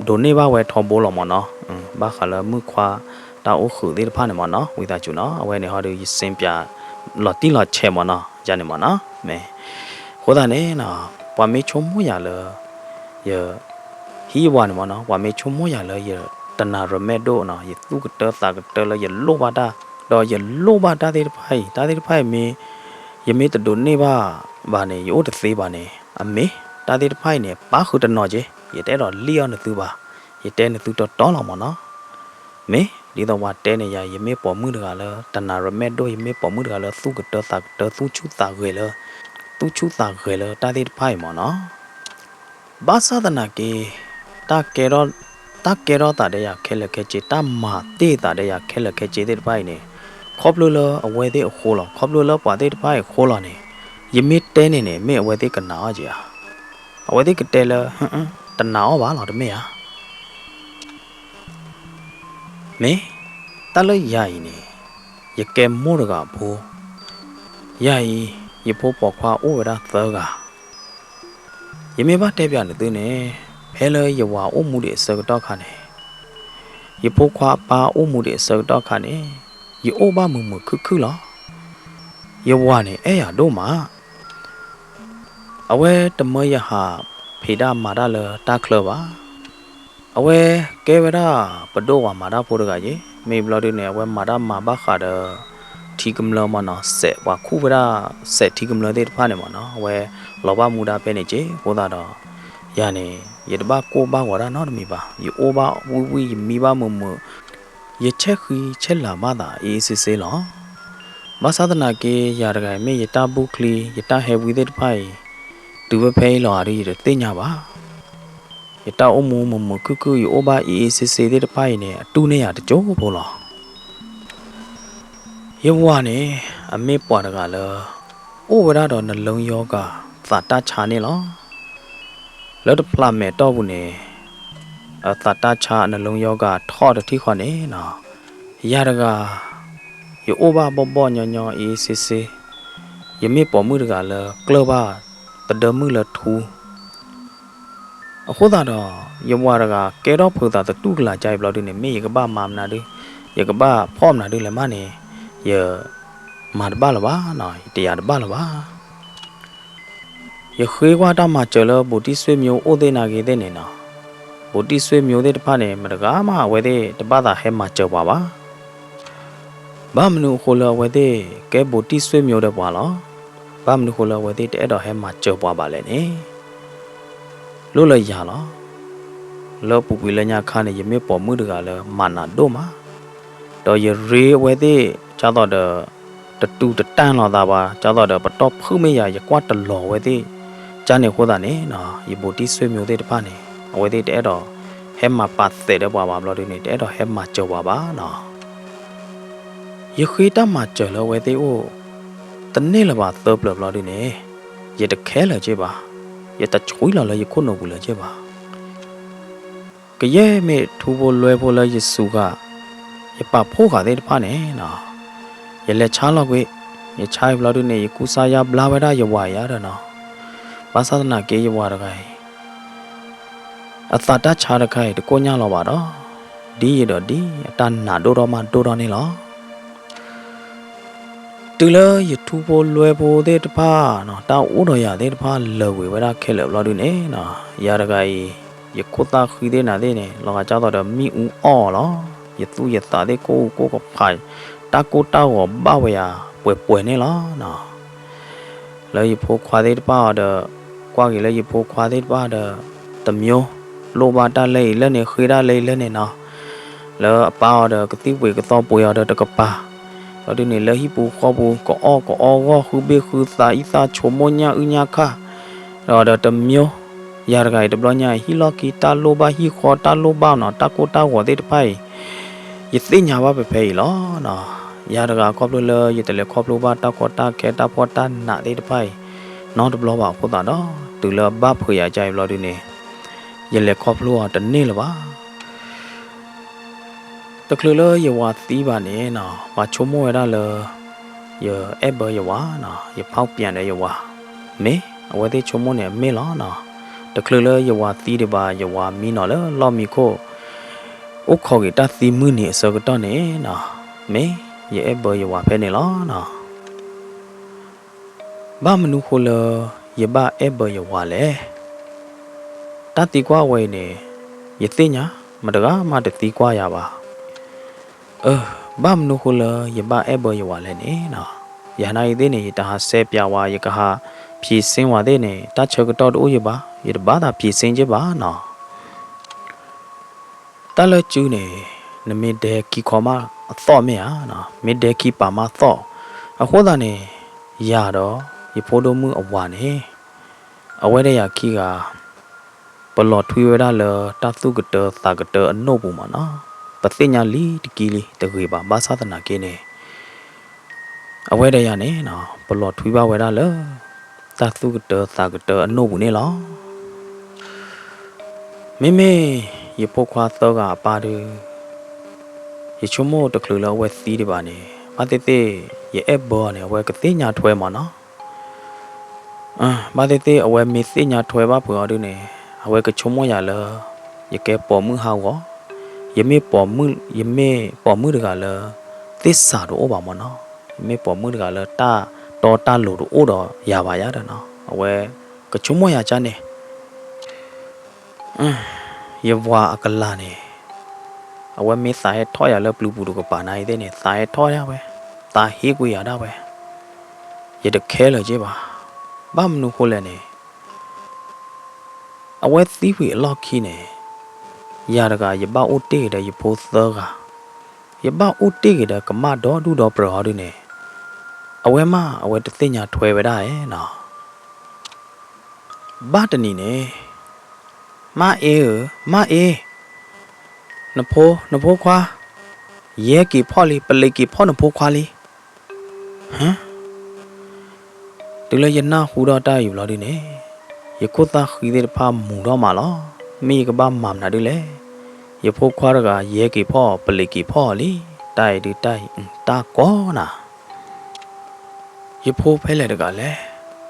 ဒိးန့ၢ်ဘၣ်ဝဲထီဘိလီၤမးနီၤ, ဘၣ်ဃးလၢမုၣ်ခွါတၢ်အိၣ်ဃုာ်သ့ၣ်တဖၣ်န့ၣ်မးနီၤ, ဝံသးစူၤနီၤ, အဝဲန့ၣ်ဟီဒီး ယစ့ပၠး လီၤတံၢ်လီၤဆဲးမးနီၤ, ယၤန့ၣ်မးနီၤ, မ့ၢ် အဃိသတးန့ၣ်နီၤ, ပှၤမ့ၢ်ဆိကမိၣ်ယၤလၢ ယ ဟံးယဝၤန့ၣ်မးနီၤ, ပှၤမ့ၢ်ဆိကမိၣ်ယၤလၢယတနၤရမဲာ်ဒိၣ်နီၤ, ယသူၣ်ကတၢသးကတၢလၢယလိၣ်ဘၣ်တၢ်, ဒီးယလိၣ်ဘၣ်တၢ်သ့ၣ်တဖၣ်အံၤ, တၢ်သ့ၣ်တဖၣ်အံၤမ့ၢ် ယမ့ၢ်တဒိးန့ၢ်ဘၣ်ဘၣ်န့ၣ် ယအိၣ်တသ့ဘၣ်န့ၣ် အမ့ၢ် တၢ်သ့ၣ်တဖၣ်အံၤန့ၣ် ပာ်ဃုာ်တနီၤက့ၤ, ယတအဲၣ်ဒိးလံၣ်အီၣ်နသုဘၣ်, ယတဲနသုတီတီလီၤမးနီၤ. မ့ၢ်ဒ်သိးပှၤတဲန့ၣ်ယၤ, ယမ့ၢ်ပိာ်မုၣ်တဂၤလၢ တနၤရမဲာ်ဒိၣ်, ယမ့ၢ်ပိာ်မုၣ်တဂၤလၢသူၣ်ကတၢသးကတၢ, သူၣ်ဆူၣ်သးဂဲၤလၢ, သူၣ်ဆူၣ်သးဂဲၤလၢတၢ်သ့ၣ်တဖၣ်အံၤမးနီၤ. ဘၣ်ဆၣ်သနာ်က့ တၢ်ကဲထီၣ်, တၢ်ကဲထီၣ်သးဒီးယၤခဲလၢာ်ခဲဆ့, တၢ်မၤတ့ၢ်သးဒီးယၤခဲလၢာ်ခဲဆ့သ့ၣ်တဖၣ်အံၤန့ၣ်, ခီဖျိလၢအဝဲသ့ၣ်အဃိလီၤ, ခီဖျိလၢပှၤသ့ၣ်တဖၣ်အံၤအဃိလီၤန့ၣ်, ယမ့ၢ်တဲန့ၣ်န့ၣ် မ့ၢ်အဝဲသ့ၣ်ကနာ်အီၤက့ၤဧါ. အဝဲသ့ၣ်ကတဲလၢ တနာ်အီၤဘၣ်လီၤ, တမ့ၢ်ဧါ. မ့ၢ်တၢ်လၢယၤအံၤန့ၣ်, ယကဲမိၢ်တဂၤအဖိ, ယၤအံၤ ယဖိပိာ်ခွါအိၣ်ဝဲဒၣ်သၢဂၤ. ယမ့ၢ်ဘၣ်တဲပၠးနသုန့ၣ်, ဖဲလၢယဝၤအိၣ်မူဒံးအဆၢကတီၢ်ခါန့ၣ်, ယဖိခွါအပၢ်အိၣ်မူဒံးအဆၢကတီၢ်ခါန့ၣ်, ယအိၣ်ဘၣ်မုာ်မုာ်ခုၣ်ခုၣ်လီၤ. ယဝၤန့ၣ်အဲၣ်ယၤဒိၣ်မး. အဝဲတမၢယဟးဖံးတၢ်မၤတၢ်လၢတၢ်ချၢဘၣ်. အဝဲကဲဝဲဒၣ်ပဒိၣ်ဝၤမၤတၢ်ဖိတဂၤယ့, မ့ၢ်ဘျီဒုန့ၣ် အဝဲမၤတၢ်မၤဘၣ်ဃးဒီး ထံကမျၢၢ်မ့ၢ်နီၤ, စဲးပှၤခူၣ်ဝဲဒၣ်စဲးထံကမျၢၢ်သ့ၣ်တဖၣ်န့ၣ်မ့ၢ်နီၤ, အဝဲလီၤဘၣ်မူဒါဖဲန့ၣ်က့ၤ. အဃိသတးဒီး ယၤန့ၣ် ယတဘၣ်ကိၢ်ဘၣ်ဂီၤတၢ်နီတမံၤဘၣ်, ယအိၣ်ဘၣ်ဝံၣ်ဝံၣ် ယမံဘၣ်မုာ်မုာ်, ယဆဲးဃံဆဲးလၤဘၣ်သး အ့ၣ်အ့ၣ်စ့စ့လီၤ. ဘၣ်ဆၣ်သနာ်က့ ယၤတဂၤအံၤမ့ၢ်ယတၢ်ဘူၣ်ချံ ယတၢ်ဟဲဝံသ့ၣ်တဖၣ်အံၤ တုၤဝဲဖဲအံၤလီၤဧါဒီး ယတသ့ၣ်ညါဘၣ်. ယတၢ်အိၣ်မူမုာ်မုာ်ခုၣ်ခုၣ် ယအိၣ်ဘၣ်အ့ၣ်အ့ၣ်စ့စ့သ့ၣ်တဖၣ်အံၤန့ၣ် အတူၢ်န့ၢ်ယၤတကၠိဖိလီၤ. ယဝၤန့ၣ် အမ့ၢ်ပှၤတဂၤလၢ အိၣ်ဝဲဒၣ်ဒီး နလၢယီဂၤ သးတၢ်ဆါန့ၣ်လီၤ. လၢတဖျးမဲာ်တီၢ်ပူၤန့ၣ် အသးတၢ်ဆါ နလၢယီဂၤထီၣ်တထံၣ်ဃီန့ၣ်နီၤ, ယၤတဂၤ ယအိၣ်ဘၣ်ဘီၣ်ဘီၣ်ညီညီ အ့ၣ်အ့ၣ်စ့စ့, ယမ့ၢ်ပိာ်မုၣ်တဂၤလၢ ကျၢၢ်ဘၣ်ပဒၢမုၣ်လၢထူ အဃိသတးဒီး ယဝၤတဂၤ ကဲထီၣ်ဖုးသးသတူၢ်ကလာ်ကါအံၤဘျီဒုန့ၣ် မ့ၢ်ယကဘၣ်မၤမနုၤဒု, ယကဘၣ်ဖီၣ်မနုၤဒုလဲၣ်မးန့ၣ် ယမၤတဘၣ်လၢၤဘၣ်နီၤ, ယတယာ်တဘၣ်လၢၤဘၣ်. ယဃ့ကွၢ်တၢ်မၤစၢၤလၢ ဘိးတံၢ်စွ့မၠိအိၣ်သ့ၣ်နာ်က့သ့ၣ်န့ၣ်နီၤ, ဘိးတံၢ်စွ့မၠိသ့ၣ်တဖၣ်န့ၣ် မတဂၤမး အဝဲသ့ၣ်တဘၣ်သးဟဲမၤစၢၤပှၤဘၣ်. ဘၣ်မနုၤအဃိလၢအဝဲသ့ၣ် ကဲဘိးတံၢ်စွ့မၠိဒီးပှၤလီၤ. ဘၣ်မနုၤဃိလၢအဝဲသ့ၣ်တအဲၣ်ဒိးဟဲမၤစၢၤပှၤဘၣ်လဲၣ်န့ၣ် လိၣ်လၢယၤလီၤ. လၢပူၤကွံာ်လၢညါခါန့ၣ် ယမ့ၢ်ပိာ်မုၣ်တဂၤလၢမၤနးဒိၣ်မး, ဒီးယရ့အဝဲသ့ၣ် ဒ်သိးဒီး တတူၢ်တတၢ်လိာ်သးဘၣ်, ဒ်သိးဒီးပတီၢ်ဖုၣ်မ့ၢ်ယၤ ယကွၢ်တလီၤအဝဲသ့ၣ်, ကန့ၣ်အဃိသတးန့ၣ်နီၤ ယဘိးတံၢ်စွ့မၠိသ့ၣ်တဖၣ်န့ၣ် အဝဲသ့ၣ်တအဲၣ်ဒိးဟဲမၤပာ်သဲးဒီးပှၤဘၣ်ဘျီဒုန့ၣ် တအဲၣ်ဒိးဟဲမၤစၢၤပှၤဘၣ်နီၤ. ယဃ့တၢ်မၤစၢၤလၢအဝဲသ့ၣ်အိၣ် တန့ၢ်လၢၤဘၣ်သၢပျၢၤဘျီဒုန့ၣ် ယတခဲလၢာ်က့ဘၣ်, ယတဆှံလီၤလၢယခိၣ်နူာ်ပူၤလၢာ်က့ဘၣ်. ကယဲၢ်မ့ၢ်ထူဖိလွဲဖိလၢယစူၤဃာ် ယပာ်ဖှိၣ်ဃာ်သ့ၣ်တဖၣ်န့ၣ်နီၤ ယလဲၤဆါလီၤကွံာ် ယဆါအံၤဘျီဒုန့ၣ် ယကူစါယါဘျါဝဲဒၣ်ယဝၤယါဒီးနီၤ, ဘၣ်ဆၣ်သနာ်က့ယဝၤတဂၤအံၤ အသးတၢ်ဆါတခါအံၤ တကိၢ်ညၣ်လီၤဘၣ်ဒီး, ဒ်ယံၤဒီးဒ်အတၢ်နာ်ဒိၣ်ထီၣ်မးဒိၣ်ထီၣ်န့ၣ်လီၤ. တုၤလၢယထူဖိလွဲဖိသ့ၣ်တဖၣ်နီၤ, တၢ်အိၣ်ဒီးယၤသ့ၣ်တဖၣ်လၢာ်ဝံၤဝဲဒၣ်ခဲလၢာ်ဘျီဒုန့ၣ်နီၤ, ယၤတဂၤအံၤ ယခိၣ်သၣ်ဃံသ့ၣ်နၤသ့ၣ်န့ၣ် လီၤဂာ်ကၢ်သိးဒီးမံၣ်အူအီၣ်အီၤလီၤ. ယသူၣ်ယသးသ့ၣ်ကိၢ်အူကိၢ်ကဖး, တၢ်ကိၢ်တၢ်ဂီၤဘၣ်ဝဲယၤပှဲၤပှဲၤန့ၣ်လီၤနီၤ. လၢယဖိခွါသ့ၣ်တဖၣ်အီၤဒီး, ကွၢ်က့ၤလၢယဖိခွါသ့ၣ်တဖၣ်ဒီး, တမျိုး, လိၣ်ဘၣ်တၢ်လၢအံၤလၢန့ၣ် ဃ့တၢ်လၢအံၤလၢန့ၣ်နီၤ, လၢအပၢ်အီၤဒီးကသံၣ်ပှ့ၤကသီပှ့ၤအီၤဒီးတကပၤ, ဘျီဒုန့ၣ် လၢဟံၣ်ပူၤဃီပူၤ ကအီၣ်ကအီဂီၢ် ဃုဘ့ၣ်ဃုသး အံသၣ်ဆိမိၣ်ညၣ်အုၣ်ညၣ်ခၣ်, ဒီးတမျိုး, ယၤတဂၤအံၤတဘျီညါအံၤ ဟံၣ်လီၢ်ခံတၢ်လိၣ်ဘၣ် ဟံၣ်ဃီတၢ်လိၣ်ဘၣ်နီၤ, တၢ်ကိၢ်တၢ်ဂီၤသ့ၣ်တဖၣ်အံၤ ယသ့ၣ်ညါဘၣ်ဖဲဖဲအံၤလီၤနီၤ. ယၤတဂၤခီဖျိလၢယတလဲၤခီဖျိဘၣ်တၢ်ကီတၢ်ခဲတၢ်ဖှီၣ်တၢ်နးသ့ၣ်တဖၣ်အံၤ နီတဘျီဘၣ်အဃိသတးဒီး, တုၤလၢအဘၣ်ဖုးယၤကါအံၤဘျီဒုန့ၣ်, ယလဲၤခီဖျိအီၤတန့ၢ်လၢၤဘၣ်. တချုးလၢယဝၤသံဘၣ်န့ၣ်နီၤ, ပှၤဆိကမိၣ်ဝဲဒၣ်လၢ ယအဲၣ်ဘၢယဝၤနီၤ, ယဖီၣ်ပျံၤဒီးယဝၤ, မ့ၢ်, အဝဲသ့ၣ်ဆိကမိၣ်န့ၣ်အမ့ၢ်လီၤနီၤ. တချုးလၢယဝၤသံဒံးဘၣ် ယဝၤမံနီၤလၢလီၢ်မံခိၣ်, အိၣ်ခိးက့ၤတၢ်သံမုၢ်နံၤအဆၢကတီၢ်န့ၣ်နီၤ, မ့ၢ်, ယအဲၣ်ဘၢယဝၤဖဲန့ၣ်လီၤနီၤ. ဘၣ်မနုၤဃိလၢ ယဘၣ်အဲၣ်ဘၢယဝၤလဲၣ်. တၢ်သံကွၢ်ဝဲအံၤန့ၣ် ယသ့ၣ်ညါ မတဂၤမးတသံကွၢ်ယၤဘၣ်. အၢ, ဘၣ်မနုၤဃိလၢယဘၣ်အဲၣ်ဘၢယဝၤလဲၣ်န့ၣ်နီၤ, ယၤနာ်အံၤသ့ၣ်န့ၣ် ယတဟးစဲပၠးဝဲ ယကဟးဖြေရှင်းဝဲသ့ၣ်န့ၣ် တၢ်ဆၢကတီၢ်တအိၣ်ယဘၣ်, ယတဘၣ်သးဖြေရှင်းက့ဘၣ်နီၤ. တၢ်လၢစုန့ၣ် နမ့ၢ်ဒဲခံခီမးအသီၣ်မ့ၢ်ဧါ, မ့ၢ်ဒဲခံပၤမးသီၣ်, အဃိသတးန့ၣ် ယၤဒီး ယဖိဒိၣ်မုၣ်အဝၤန့ၣ် အဝဲဒီးယၤခံဂၤ ပလီၤထွံဝဲဒၣ်လၢတၢ်သူၣ်ကတၢသးကတၢအနိၣ်ပူၤမးနီၤ. ပသ့ၣ်ညါလံတကံလံတဂ့ၤဘၣ် ဘၣ်ဆၣ်သနာ်က့န့ၣ် အဝဲဒီးယၤန့ၣ် ပလီၤထွံဘၣ်ဝဲဒၣ်လၢ တၢ်သူၣ်ကတၢသးကတၢအနိၣ်ပူၤန့ၣ်လီၤ. မ့မ့ၢ်ယဖိခွါသၢဂၤအပၢ်ဒုး ယဆိကမိၣ်တချုးလၢအဝဲသံဒံးဘၣ်န့ၣ် ဘၣ်သ့ၣ်သ့ၣ် ယအဲၣ်ဘၢအီၤန့ၣ် အဝဲကသ့ၣ်ညါထွဲမးနီၤ. ဘၣ်သ့ၣ်သ့ၣ် အဝဲမ့ၢ်သ့ၣ်ညါထွဲဘၣ်ဖုးအီၤဒုးန့ၣ် အဝဲကဆိကမိၣ်ယၤလၢ ယကဲပိာ်မုၣ်ဟးဂီၤ, ယမ့ၢ်ပိာ်မုၣ်, ယမ့ၢ်ပိာ်မုၣ်တဂၤလၢ သ့ၣ်စးတအိၣ်ဘၣ်မးနီၤ, ယမ့ၢ်ပိာ်မုၣ်တဂၤလၢတၢ်တီတၢ်လိၤတအိၣ်ဒီးယၤဘၣ်ယၤဒီးနီၤ, အဝဲကဆိကမိၣ်ယၤကန့ၣ် ယဝၤအကလၤန့ၣ် အဝဲမ့ၢ်သးဟဲထီၣ်ယၤလၢပျုၤပူၤတကပၤနၤအံၤသ့ၣ်န့ၣ် သးဟဲထီၣ်ဒၣ်ဝဲ, သးဟ့ကွံာ်ယၤဒၣ်ဝဲ, ယတခဲလၢာ်က့ဘၣ်. ဘၣ်မနုၤဃိလဲၣ်န့ၣ် အဝဲသံဝံၤအလီၢ်ခံန့ၣ် ယၤတဂၤ ယဘၣ်အိၣ်တ့ၢ်က့ၤဒီးယဖိသၢဂၤ, ယဘၣ်အိၣ်တ့ၢ်က့ၤဒီးကမၣ်ဒီဒူၣ်ဒီပြၢၤအီၤဒုးန့ၣ် အဝဲမး အဝဲတသ့ၣ်ညါထွဲဝဲဒၣ်ဧါနီၤ. ဘၣ်တနံၤန့ၣ် မါအ့ဧၢ, မါအ့, နဖိ, နဖိခွါ, ယဲက့ၤဖီၣ်လံ, ပလ့းက့ၤဖီၣ်နဖိခွါလံ. တုၤလၢယနၢ်ဟူဒီးတၢ်အံၤဘျီဒုးန့ၣ် ယခိၣ်သၣ်ဃံသ့ၣ်တဖၣ်မူၤထီၣ်မးလီၤ. မ့ၢ်ယကဘၣ်မၤမနုၤဒ်လဲၣ်. ယဖိခွါတဂၤ ယဲက့ၤဖီၣ် ပလ့းက့ၤဖီၣ်လံ. တၢ်အံၤဒုးတၢ်အံၤ တၢ်ကီနၤ ယဖိဖဲလဲၣ်တဂၤလဲၣ်.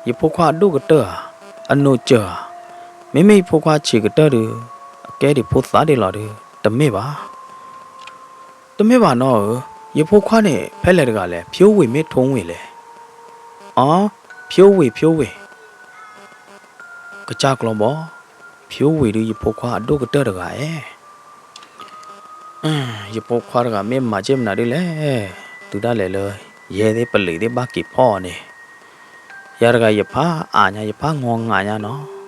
ယဖိခွါအဒိၣ်ကတၢၢ်ဧါ, အနိးစၢၤဧါ. မ့မ့ၢ်ယဖိခွါဆံးကတၢၢ်ဒုး အကဲဒံးဖိသၣ်ဒံးလီၤဒုး တမ့ၢ်ဘၣ်. တမ့ၢ်ဘၣ်နီၤဧၢ, ယဖိခွါန့ၣ် ဖဲလဲၣ်တဂၤလဲၣ်, ဖၠိဝ့ၢ်မ့ၢ်ထိဝ့ၢ်လဲၣ်. အီ, ဖၠိဝ့ၢ်, ဖၠိဝ့ၢ်, ကစၢ်ကျီဘီ, ဖၠိဝ့ၢ်ဒုးယဖိခွါအဒိၣ်ကတၢၢ်တဂၤဧါ. ယဖိခွါတဂၤမ့ၢ်မၤစ့ၢ်မနုၤဒ်လဲၣ်, တုၤဒၣ်လဲာ်လၢ ယဲသ့ၣ်ပလ့းသ့ၣ်ဘၣ်က့ၤဖီၣ်အီၤန့ၣ် ယၤတဂၤယဖးအါညါ ယဖးငီငးညါနီၤ.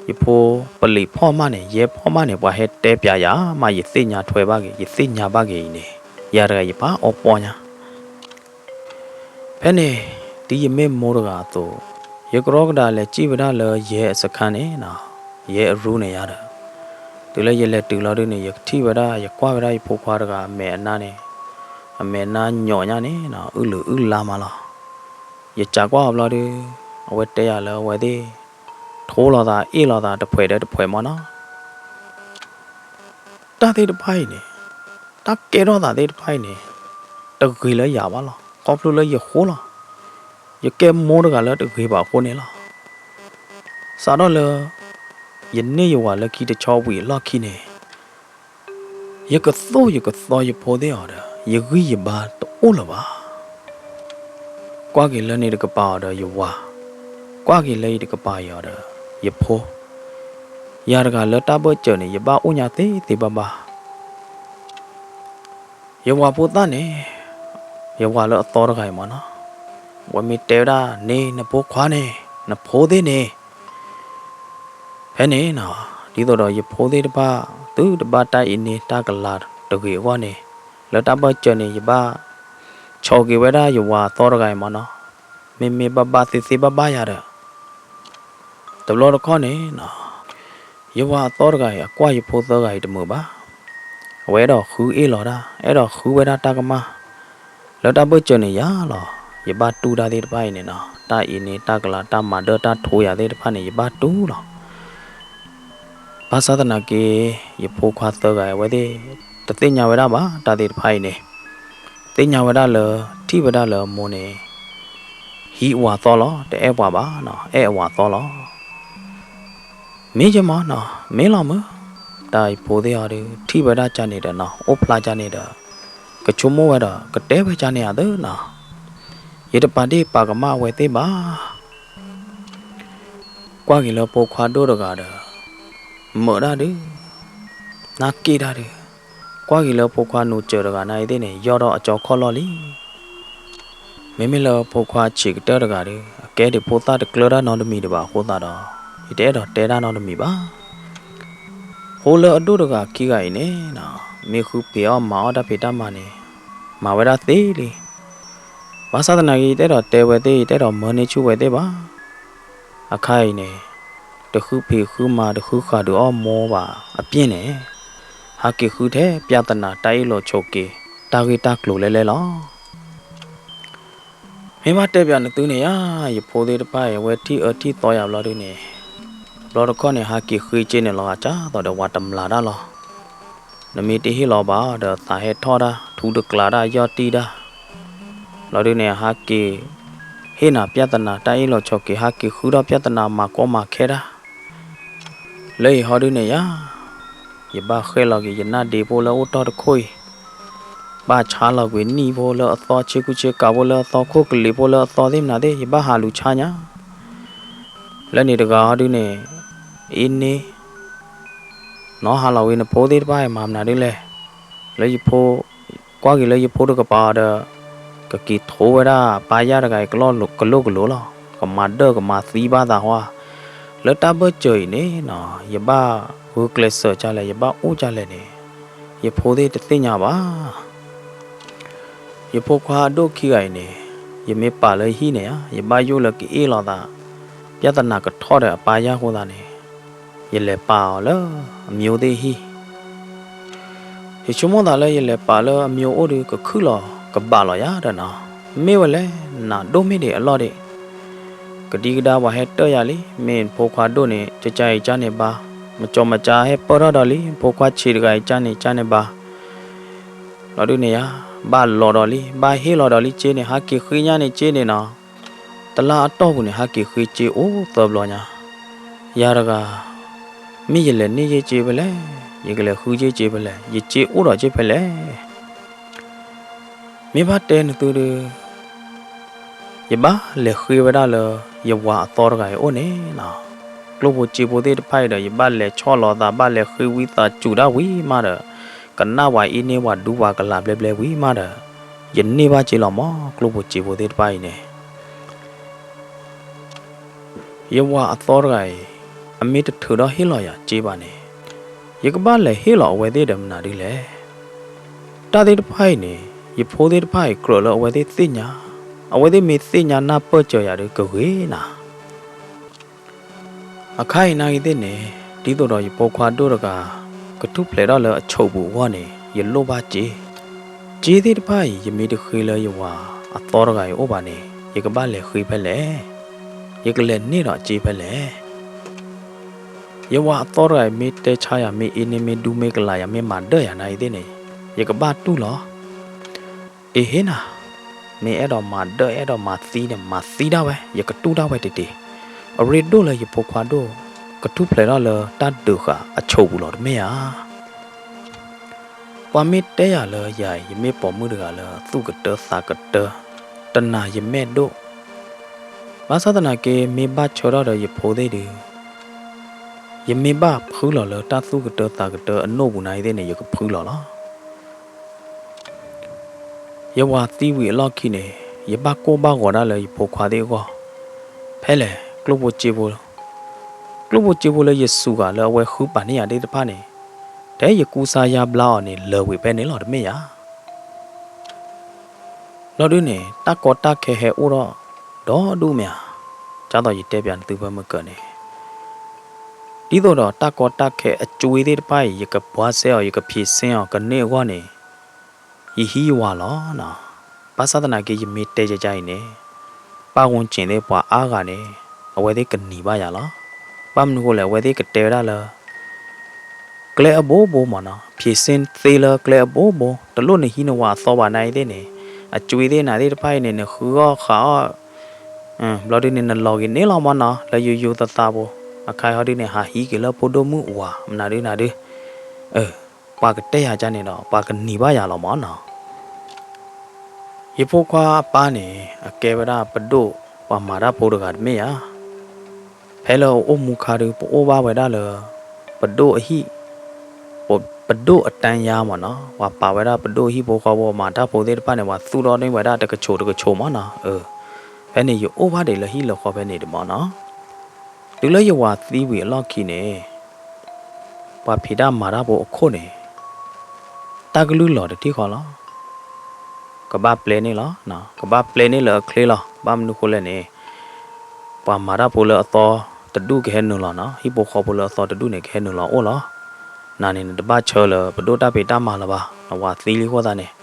ယဖိပလ့းဖီၣ်မးန့ၣ် ယဲဖီၣ်မးန့ၣ် ပှၤဟဲတဲပျးယၤမး ယသ့ၣ်ညါထွဲဘၣ်က့ၤ ယသ့ၣ်ညါဘၣ်က့ၤအံၤန့ၣ် ယၤတဂၤယဖးအီပီညါ. ဖဲန့ၣ် ဒ်ယမ့ၢ်မိၢ်တဂၤအသိး ယကရီကဒါလဲၤစံၣ်ဝဲဒၣ်လၢယဲအစခါန့ၣ်နီၤ, ယဲအရူန့ၣ်ယါဒီး တုၤလၢယလဲၤတုၤလီၤဒုးန့ၣ် ယကထံၣ်ဝဲဒၣ် ယကွၢ်ဝဲဒၣ်ယဖိခွါတဂၤအမဲာ်အနါန့ၣ်, အမဲာ်နါညိးညါန့ၣ်နီၤ အုၣ်လုာ်အုၣ်လါမးလီၤ. ယစံးကွၢ်အီၤဘျီဒုး အဝဲတဲယၤလၢအဝဲသ့ၣ် ထိလိာ်သးအ့ၣ်လိာ်သးတဖှဲးဒီးတဖှဲးမးနီၤ. တၢ်သ့ၣ်တဖၣ်အံၤန့ၣ်, တၢ်ကဲထီၣ်သးသ့ၣ်တဖၣ်အံၤန့ၣ် တဂ့ၤလၢယၤဘၣ်လီၤ. ခီဖျိလၢယဃိလီၤ. ယကဲမိၢ်တဂၤလၢတဂ့ၤဘၣ်အဃိန့ၣ်လီၤ. စးထီၣ်လၢ ယန့ၢ်ယဝၤလၢခံတဆီဝံၤအလီၢ်ခံန့ၣ် ယကသိၣ်ယကသီယဖိသ့ၣ်အီၤဒီး ယဂံၢ်ယဘါတအိၣ်လၢၤဘၣ်. ကွၢ်က့ၤလၢန့ၣ်တကပၤအီၤဒီးယဝၤ, ကွၢ်က့ၤလၢအံၤတကပၤအီၤဒီးယဖိ, ယၤတဂၤလၢတၢ်ဘၢၣ်စၢၤန့ၣ် ယဘၣ်အိၣ်ညါသ့သ့ဘၣ်ဘၣ်. ယဝၤဖိသၣ်န့ၣ်, ယဝၤလၢအသီတဂၤအံၤမ့ၢ်နီၤ, ဝဲမ့ၢ်တဲဝဲဒၣ်န့ၣ် နဖိခွါန့ၣ်, နဖိသ့ၣ်န့ၣ်, ဖဲန့ၣ်နီၤ, ဒ်သိးဒီးယဖိသ့ၣ်တဖၣ် သုတဘၣ်တၢ်အ့န့တၢ်ကလၤတဂ့ၤအဂီၢ်န့ၣ်, လၢတၢ်ဘၢၣ်စၢၤန့ၣ် ယဘၣ် ဆိးက့ၤဝဲဒၣ်ယဝၤအသီတဂၤအံၤမ့ၢ်နီၤ, မ့မ့ၢ်ဘၣ်ဘၣ်သ့သ့ဘၣ်ဘၣ်ယၤဒီး တဘျီတခီၣ်န့ၣ်နီၤ, ယဝၤအသီတဂၤအံၤ အကွၢ်ယဖိသၢဂၤအံၤတမုာ်ဘၣ်. အဝဲအဲၣ်ဒိးဃုအ့ၣ်လီၤတၢ်, အဲၣ်ဒိးဃုဝဲဒၣ်တၢ်ကမၣ်, လၢတၢ်ဘၢၣ်စၢၤန့ၣ်ယၤလီၤ. ယဘၣ်တူၢ်တၢ်သ့ၣ်တဖၣ်အံၤန့ၣ်နီၤ, တၢ်အ့န့တၢ်ကလၤ တၢ်မၤဒၢၣ်တၢ်ထိယၤသ့ၣ်တဖၣ်န့ၣ် ယဘၣ်တူၢ်လီၤ. ဘၣ်ဆၣ်သနာ်က့ ယဖိခွါသၢဂၤအံၤ အဝဲသ့ၣ် တသ့ၣ်ညါဝဲဒၣ်ဘၣ် တၢ်သ့ၣ်တဖၣ်အံၤန့ၣ်, သ့ၣ်ညါဝဲဒၣ်လၢ ထံၣ်ဝဲဒၣ်လၢအမိၢ်န့ၣ် ဟံးအဝၤသီလီၤ, တအဲၣ်ပှၤဘၣ်နီၤ, အဲၣ်အဝၤသီလီၤ. မ့ၢ်ကမ့ၢ်နီၤ, မ့ၢ်လီၤမုၢ်, တၢ်ယဖိသ့ၣ်အီၤဒီး ထံၣ်ဝဲဒၣ်ကန့ၣ်ဒီးနီၤ, အိၣ်ဖျါကန့ၣ်ဒီး ကဆိကမိၣ်ဝဲဒီး ကတဲဝဲကန့ၣ်အသးနီၤ, ယတပာ်ဒ့ၣ်ပာ်ကမၣ်အဝဲသ့ၣ်ဘၣ်. ကွၢ်က့ၤလၢဖိခွါဒိၣ်တဂၤဒီး မုာ်တၢ်ဒုး, နၢ်က့ၣ်တၢ်ဒုး, ကွၢ်က့ၤလၢဖိခွါနူာ်စၢၤတဂၤန့ၣ်အံၤသ့ၣ်န့ၣ် ယီၢ်ထီၣ်အကၠီခီၣ်လီၢ်လံ. မ့မ့ၢ်လၢဖိခွါဆံးကတၢၢ်တဂၤဒီး အကဲဒံးဖိသၣ်တကျၢၤတၢ်နီတမံၤဒံးဘၣ်အဃိသတးဒီး ယတအဲၣ်ဒိးတဲတၢ်နီတမံၤဘၣ်. ဖိလၢအဒိၣ်တဂၤခံဂၤအံၤန့ၣ်နီၤ, မ့ၢ်ဃုဖံးအီၣ်မၤအီၣ်တၢ်ဖံးတၢ်မၤန့ၣ် မၤဝဲဒၣ်သ့လံ. ဘၣ်ဆၣ်သနာ်က့ ယတအဲၣ်ဒိးတဲဝဲသ့ၣ်, ယတအဲၣ်ဒိးမၢန့ၢ်ဆူၣ်ဝဲသ့ၣ်ဘၣ်. အခါအံၤန့ၣ် တဃုဖံးဃုမၤ တဃုဃာ်ဒုးအီၣ်မိၢ်ဘၣ်အပျ့ၢ်န့ၣ်, ဟးက့ၤဃုထဲ ပြဿနာ တၢ်အ့ၣ်လိာ်ဆိးက့ တၢ်ဂ့ၢ်တၢ်ကျိၤလဲၣ်လဲၣ်လီၤ. မ့ၢ်ဘၣ်တဲပၠးနသုန့ၣ်ဧါ, ယဖိသ့ၣ်တဖၣ်အံၤ အဝဲထံၣ်အၢထံၣ်သီယၤဘျီဒုန့ၣ်, ဘျီတခီၣ်န့ၣ် ဟးက့ၤဃ့က့န့ၣ်လီၤဂာ်ကၢ်သိးဒီးဝၤတမျးတၢ်လီၤ. နမ့ၢ်တဟ့ၣ်လီၤဘၣ်ဒီးသးဟဲထီၣ်တၢ် ထူတကျးတၢ် ယီၢ်တံၢ်တၢ်, လီၤဒုန့ၣ် ဟးက့ၤဟ့ၣ်နၤပြဿနာ တၢ်အ့ၣ်လိာ်ဆိးက့ ဟးက့ၤဃုထီၣ်ပြဿနာ မၤကီမၤခဲတၢ် လၢအံၤဟီဒုန့ၣ်ယါ, ယဘၣ်ဃဲလီၤက့ၤ ယနၢ်ဒ့ဖိလၢအိၣ်တီၢ်တခိၣ်အံၤ, ဘၣ်ဆါလီၤကွံာ်နံၣ်ဖိလၢအသီ ဆ့ကူဆ့ကၤဖိလၢအသီ ခိၣ်ကလံၤဖိလၢအသီသ့ၣ်မနုၤသ့ၣ် ယဘၣ်ဟးလူၤဆါညါ, လၢန့ၣ်တဂၤဟီဒုန့ၣ်, အ့န့, နီၢ်ဟးလီၤဝံၤနဖိသ့ၣ်တဖၣ်အံၤမၤမနုၤဒ်လဲၣ်, လၢယဖိ ကွၢ်က့ၤလၢယဖိတကပၤဒီး, ကက့ၤထိဝဲဒၣ်ပၢ်ယၢ်တဂၤအံၤ ကလိၢ်ကလိၢ်လီၤ, ကမၤဒၢၣ်ကမၤသံဘၣ်သးဟီ, လၢတၢ်ဘၢၣ်စၢၤအံၤန့ၣ်နီၤ ယဘၣ်ဂုာ်ကျဲးစၢးကလဲၣ် ယဘၣ်အိၣ်ကလဲၣ်န့ၣ်, ယဖိသ့ၣ်တသ့ၣ်ညါဘၣ်. ယဖိခွါအဒိၣ်ခံဂၤအံၤန့ၣ်, ယမ့ၢ်ပာ်လၢဟံၣ်န့ၣ်ဧါ, ယဘၣ်ယိၣ်လၢကအ့ၣ်လိာ်သး, ပြဿနာကထီၣ်ဒီးအပၢ်ယၢ်အဃိသတးန့ၣ်, ယလဲၤပာ်အီၤလၢအမျိုးသ့ၣ်ဟံၣ် ယဆိကမိၣ်သးလၢယလဲၤပာ်လၢအမျိုးအိၣ်ဒီး ကခုၣ်လီၤကဘၣ်လီၤယၤဒီးနီၤ, မ့ၢ်ဝဲလဲၣ်, နးဒိၣ်မ့ၢ်ဒံးအလီၢ်ဒံး, ကဒံကဒါပှၤဟဲတၢၢ်ယၤလံ, မ့ၢ်ဖိခွါဒိၣ်န့ၣ် ကကါအံၤကန့ၣ်ဘါ, မကၠီမကါဟဲပၢၢ်ထီၣ်ဒီးလံ, ဖိခွါဆံးတဂၤအံၤကန့ၣ်ကန့ၣ်ဘါ, လီၤဒုန့ၣ်ယါ, ဘၣ်လီၤဒီးလံ, ဘၣ်ဟ့ၣ်လီၤဒီးလံက့န့ၣ် ဟးက့ၤဃ့ညါန့ၣ်က့န့ၣ်နီၤ, တလါအတီၢ်ပူၤန့ၣ် ဟးက့ၤဃ့က့အိၣ်သၢဘျီညါ, ယၤတဂၤ မ့ၢ်ယလဲၤန့ၢ်ယ့ၢ်က့ဖဲလဲၣ်, ယကလဲၤဃုယ့ၢ်က့ဖဲလဲၣ်, ယက့အိၣ်ဒီးက့ဖဲလဲၣ်. မ့ၢ်ဘၣ်တဲနသုဒီး, ယဘၣ်လဲၤဃ့ဝဲဒၣ်လၢ ယဝၤအသီတဂၤအံၤအိၣ်န့ၣ်နီၤ, ကျိၣ်ဖိစ့ဖိသ့ၣ်တဖၣ်အံၤဒီး ယဘၣ်လဲၤဆီၣ်လီၤသး ဘၣ်လဲၤဃ့ဝံသးစူၤဒၣ်ဝံၤမးဒီး, ကနၣ်ပှၤအ့န့ပှၤဒူပှၤကလၤဘျဲဘျဲဝံၤမးဒီး, ယန့ၢ်ဘၣ်က့လီၤမး ကျိၣ်ဖိစ့ဖိသ့ၣ်တဖၣ်အံၤန့ၣ် ယဝၤအသီတဂၤအံၤ, အမ့ၢ်တထုးထီၣ်ဟ့ၣ်လီၤယၤစ့ဘၣ်န့ၣ်, ယကဘၣ်လဲၤဟ့ၣ်လီၤအဝဲသ့ၣ်ဒီးမနုၤဒ်လဲၣ်. တၢ်သ့ၣ်တဖၣ်အံၤန့ၣ်, ယဖိသ့ၣ်တဖၣ်အံၤကြၢးလၢအဝဲသ့ၣ်သ့ၣ်ညါ, အဝဲသ့ၣ်မ့ၢ်သ့ၣ်ညါနၢ်ပၢၢ်စၢၤယၤဒီးကဂ့ၤနၤ အခါအံၤနာ်ဂ့ၤသ့ၣ်န့ၣ်, ဒ်သိးဒီးယဖိခွါဒိၣ်တဂၤ ကထူၣ်ဖျဲးထီၣ်လၢအဆိးပူၤအဂီၢ်န့ၣ် ယလိၣ်ဘၣ်စ့, စ့သ့ၣ်တဖၣ်အံၤ ယမ့ၢ်တဃ့လၢယဝၤအသီတဂၤအံၤအိၣ်ဘၣ်န့ၣ် ယကဘၣ်လဲၤဃ့ဖဲလဲၣ်, ယကလဲၤန့ၢ်ဒီးစ့ဖဲလဲၣ်. ယဝၤအသီတဂၤအံၤ မ့ၢ်တဲဆါယၤ မ့ၢ်အ့န့မ့ၢ်ဒူမ့ၢ်ကလၤယၤ မ့ၢ်မၤဒၢၣ်ယၤနာ်ဂ့ၤသ့ၣ်န့ၣ်, ယကဘၣ်တူၢ်လီၤ. အ့ဟ့ၣ်နၤ, မ့ၢ်အဲၣ်ဒိးမၤဒၢၣ် အဲၣ်ဒိးမၤသံန့ၣ် မၤသံဒၣ်ဝဲ, ယကတူၢ်ဒၣ်ဝဲတ့ၢ်တ့ၢ်. အရ့ဒိၣ်လၢယဖိခွါဒိၣ် ကထူၣ်ဖျဲးထီၣ်လၢတၢ်ဒုးဃာ်အဆိးပူၤလီၤ တမ့ၢ်ဧါ. ပှၤမ့ၢ်တဲယၤလၢယၤအံၤ ယမ့ၢ်ပိာ်မုၣ်တဂၤလၢသူၣ်ကတၢသးကတၢ, တနာ်ယမဲာ်ဒိၣ်, ဘၣ်ဆၣ်သနာ်က့ မ့ၢ်ဘၣ်ဆၢထီၣ်ဒီးယဖိသ့ၣ်ဒုး, ယမ့ၢ်ဘၣ်ဖုလီၤလၢတၢ်သူၣ်ကတၢသးကတၢအနိၣ်ပူၤနၤအံၤသ့ၣ်န့ၣ် ယကဖုလီၤလီၤ. ယဝၤသံဝံၤအလီၢ်ခံန့ၣ် ယဘၣ်ကိၢ်ဘၣ်ဂီၤဒၣ်လၢယဖိခွါသ့ၣ်အဂီၢ်, ဖဲလဲၣ် ကျိၣ်ဖိစ့ဖိ, ကျိၣ်ဖိစ့ဖိလၢယစူၤဂၤလၢအဝဲဃုပာ်န့ၢ်ယၤသ့ၣ်တဖၣ်န့ၣ်, ထဲယကူစါယါဘျါအီၤန့ၣ် လၢာ်ဝံၤဖဲန့ၣ်လီၤ တမ့ၢ်ဧါ. ဘျီဒုန့ၣ် တၢ်ကီတၢ်ခဲဟဲအိၣ်ထီၣ်ဒီဒူၣ်မ့ၢ်ဧါ, ဒ်သိးယတဲပၠးနသုဖဲမုၢ်ကၢၤန့ၣ်, ဒ်သိးဒီးတၢ်ကီတၢ်ခဲအကွ့သ့ၣ်တဖၣ်အံၤ ယကဘှါစဲအီၤ ယကဖံးစ့အီၤကန့ၢ်အဂီၢ်န့ၣ်, ယဟံးယဝၤလီၤ. ဘၣ်ဆၣ်သနာ်က့ ယမ့ၢ်တဲယၤအံၤန့ၣ်, ပၢ်ဝူကၠ့ၣ်သ့ၣ်ပှၤအါဂၤန့ၣ် အဝဲသ့ၣ်ကနံၤဘၣ်ယၤလီၤ. ဘၣ်မနုၤဃိလဲၣ် အဝဲသ့ၣ်ကတဲဝဲဒၣ်လၢ ကျဲအဘိဘိမ့ၢ်နီၤ, ဖံးစ့သ့လၢကျဲအဘိဘိ, တလိၣ်နဟံးနဝၤအသီဘၣ်နၤအံၤသ့ၣ်န့ၣ်, အကွ့သ့ၣ်နၤသ့ၣ်တဖၣ်အံၤန့ၣ် နဃုအီၣ်ဃးအီၣ်, ဘျီဒုန့ၣ် နလီၤက့ၤန့ၣ်လီၤမ့ၢ်နီၤ, လၢယိယိသးသးဖိ, အခါအံၤဟီဒုန့ၣ် ဟးဟံးက့ၤလၢဖိဒိၣ်မုၣ်အဝၤ မနုၤဒုနၤဒု, ပှၤကတဲယၤကန့ၣ်ဒီး ပှၤကနံၤဘၣ်ယၤလီၤမ့ၢ်နီၤ. ယဖိခွါအပၢ်န့ၣ် အကဲဝဲဒၣ်ပဒိၣ်ပှၤမၤတၢ်ဖိတဂၤတမ့ၢ်ဧါ. ဖဲလၢအအိၣ်မူခါဒု ပအိၣ်ဘၣ်ဝဲဒၣ်လၢ ပဒိၣ်အဟံၣ်, ပဒိၣ်အတန်းလျားမ့ၢ်နီၤ, ပှၤပာ်ဝဲဒၣ်ပဒိၣ်ဟံၣ်ဖိဃီဖိ မၤတၢ်ဖိသ့ၣ်တဖၣ်န့ၣ် ပှၤသူၣ်ထီၣ်န့ၢ်ဝဲဒၣ်တကဆိးတကဆိးမ့ၢ်နီၤ. ဖဲန့ၣ်ယအိၣ်ဘၣ်ဒံးလၢဟံၣ်လၢဃီဖဲန့ၣ်ဒံးမ့ၢ်နီၤ. တုၤလၢယဝၤသံဝံၤအလီၢ်ခံန့ၣ် ပှၤဖံးတၢ်မၤတၢ်ဖိအခိၣ်န့ၣ် တၢ်ကလုၢ်လီၤတထံၣ်ဃီလီၤ. ကဘၣ်ပျဲန့ၣ်လီၤ, ကဘၣ်ပျဲန့ၣ်လၢအချ့လီၤ. ဘၣ်မနုၤဃိလဲၣ်န့ၣ်, ပှၤမၤတၢ်ဖိလၢအသီတဒူၣ်ကဟဲနုာ်လီၤနီၤ, ဟံၣ်ဖိဃီဖိလၢအသီတဒူၣ်န့ၣ် ကဟဲနုာ်လီၤအိၣ်လီၤ. နၤန့ၣ် နတဘၣ်ဆၢလၢပဒိၣ်တၢ်ဖံးတၢ်မၤလၢၤဘၣ်, နဝၤသံလံအဃိသတးန့ၣ်,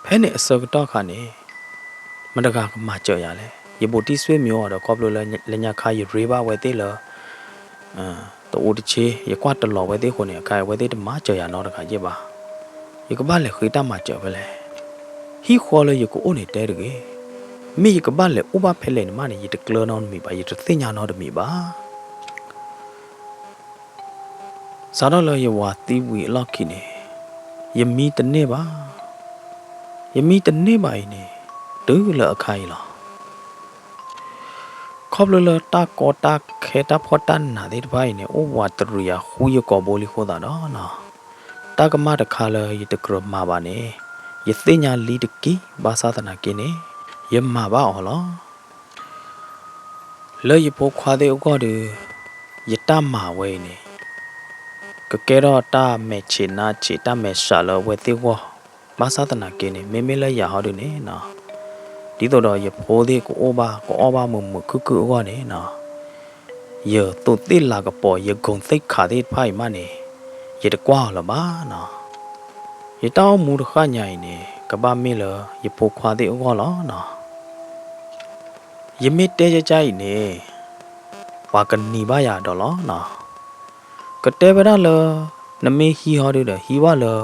ဖဲန့ၣ်အဆၢကတီၢ်ခါန့ၣ် မတၤတဂၤကမၤစၢၤယၤလဲၣ်. ယဘူးတံၢ်ဆွေမျိုးအီၤဒီး ခီဖျိလၢညါခါယရ့ဘၣ်အဝဲသ့ၣ်လၢ တအိၣ်တဆ့, ယကွၢ်တလီၤဝဲသ့ၣ်အဃိန့ၣ် အခါအံၤအဝဲသ့ၣ်တမၤစၢၤယၤနီတဂၤယဲၢ်ဘၣ်. ယကဘၣ်လဲၤဃ့တၢ်မၤစၢၤဖဲလဲၣ်. ဟံၣ်ဃီလၢယကအိၣ်န့ၣ်တဲတဂ့ၤ. မ့ၢ်ယကဘၣ်လဲၤအိၣ်ဘၣ်ဖဲလဲၣ်န့ၣ်မးန့ၣ် ယတကျၢၤနီတမံၤဘၣ်, ယတသ့ၣ်ညါနီတမံၤဘၣ်. စးထီၣ်လၢယဝၤသံဝံၤအလီၢ်ခံန့ၣ်, ယမံတန့ၢ်ဘၣ်, ယမံတန့ၢ်ဘၣ်အံၤန့ၣ် တုၤလၢအခါအံၤလီၤ. ခီဖျိလၢတၢ်ကီတၢ်ခဲတၢ်ဖှီၣ်တၢ်နးသ့ၣ်တဖၣ်အံၤန့ၣ် အိၣ်ဝးတရံးယၤဃုယကိာ်ဘိလံအဃိသတးဒီး, တၢ်ကမၣ်တခါလၢယတကြၢးမၤဘၣ်န့ၣ်, ယသ့ၣ်ညါလံတက့ၢ်. ဘၣ်ဆၣ်သနာ်က့န့ၣ်, ယမၤဘၣ်အီၤလီၤ. လၢယဖိခွါသ့ၣ်အဂီၢ်ဒီး, ယတၢ်မၤဝဲအံၤန့ၣ် ကကဲထီၣ်တၢ်မဲာ်ဆံးနါဆံး တၢ်မဲာ်ဆှးလၢအဝဲသ့ၣ်အဂီၢ်, ဘၣ်ဆၣ်သနာ်က့န့ၣ် မ့မ့ၢ်လၢယၤဟီဒုန့ၣ်, ဒ်သိးဒီးယဖိသ့ၣ်ကအိၣ်ဘၣ် ကအီၣ်ဘၣ်မုာ်မုာ်ခုၣ်ခုၣ်အဂီၢ်န့ၣ်, ယသိးသ့ၣ်လၤကပီၤ ယဂုဏ်သိက္ခာသ့ၣ်တဖၣ်အံၤမးန့ၣ်, ယတကွၢ်အီၤလၢၤဘၣ်နီၤ. ယတၢ်အိၣ်မူတဃၣ်ညါအံၤန့ၣ် ကဘၣ်မ့ၢ်လၢယဖိခွါသ့ၣ်အဂီၢ်လီၤနီၤ. ယမ့ၢ်တဲယကအံၤန့ၣ်, ပှၤကနံၤဘၣ်ယၤဒီးလီၤနီၤ. ကတဲဝဲဒၣ်လၢ နမ့ၢ်ဟံးဟီဒုဒီး ဟံးဘၣ်လၢ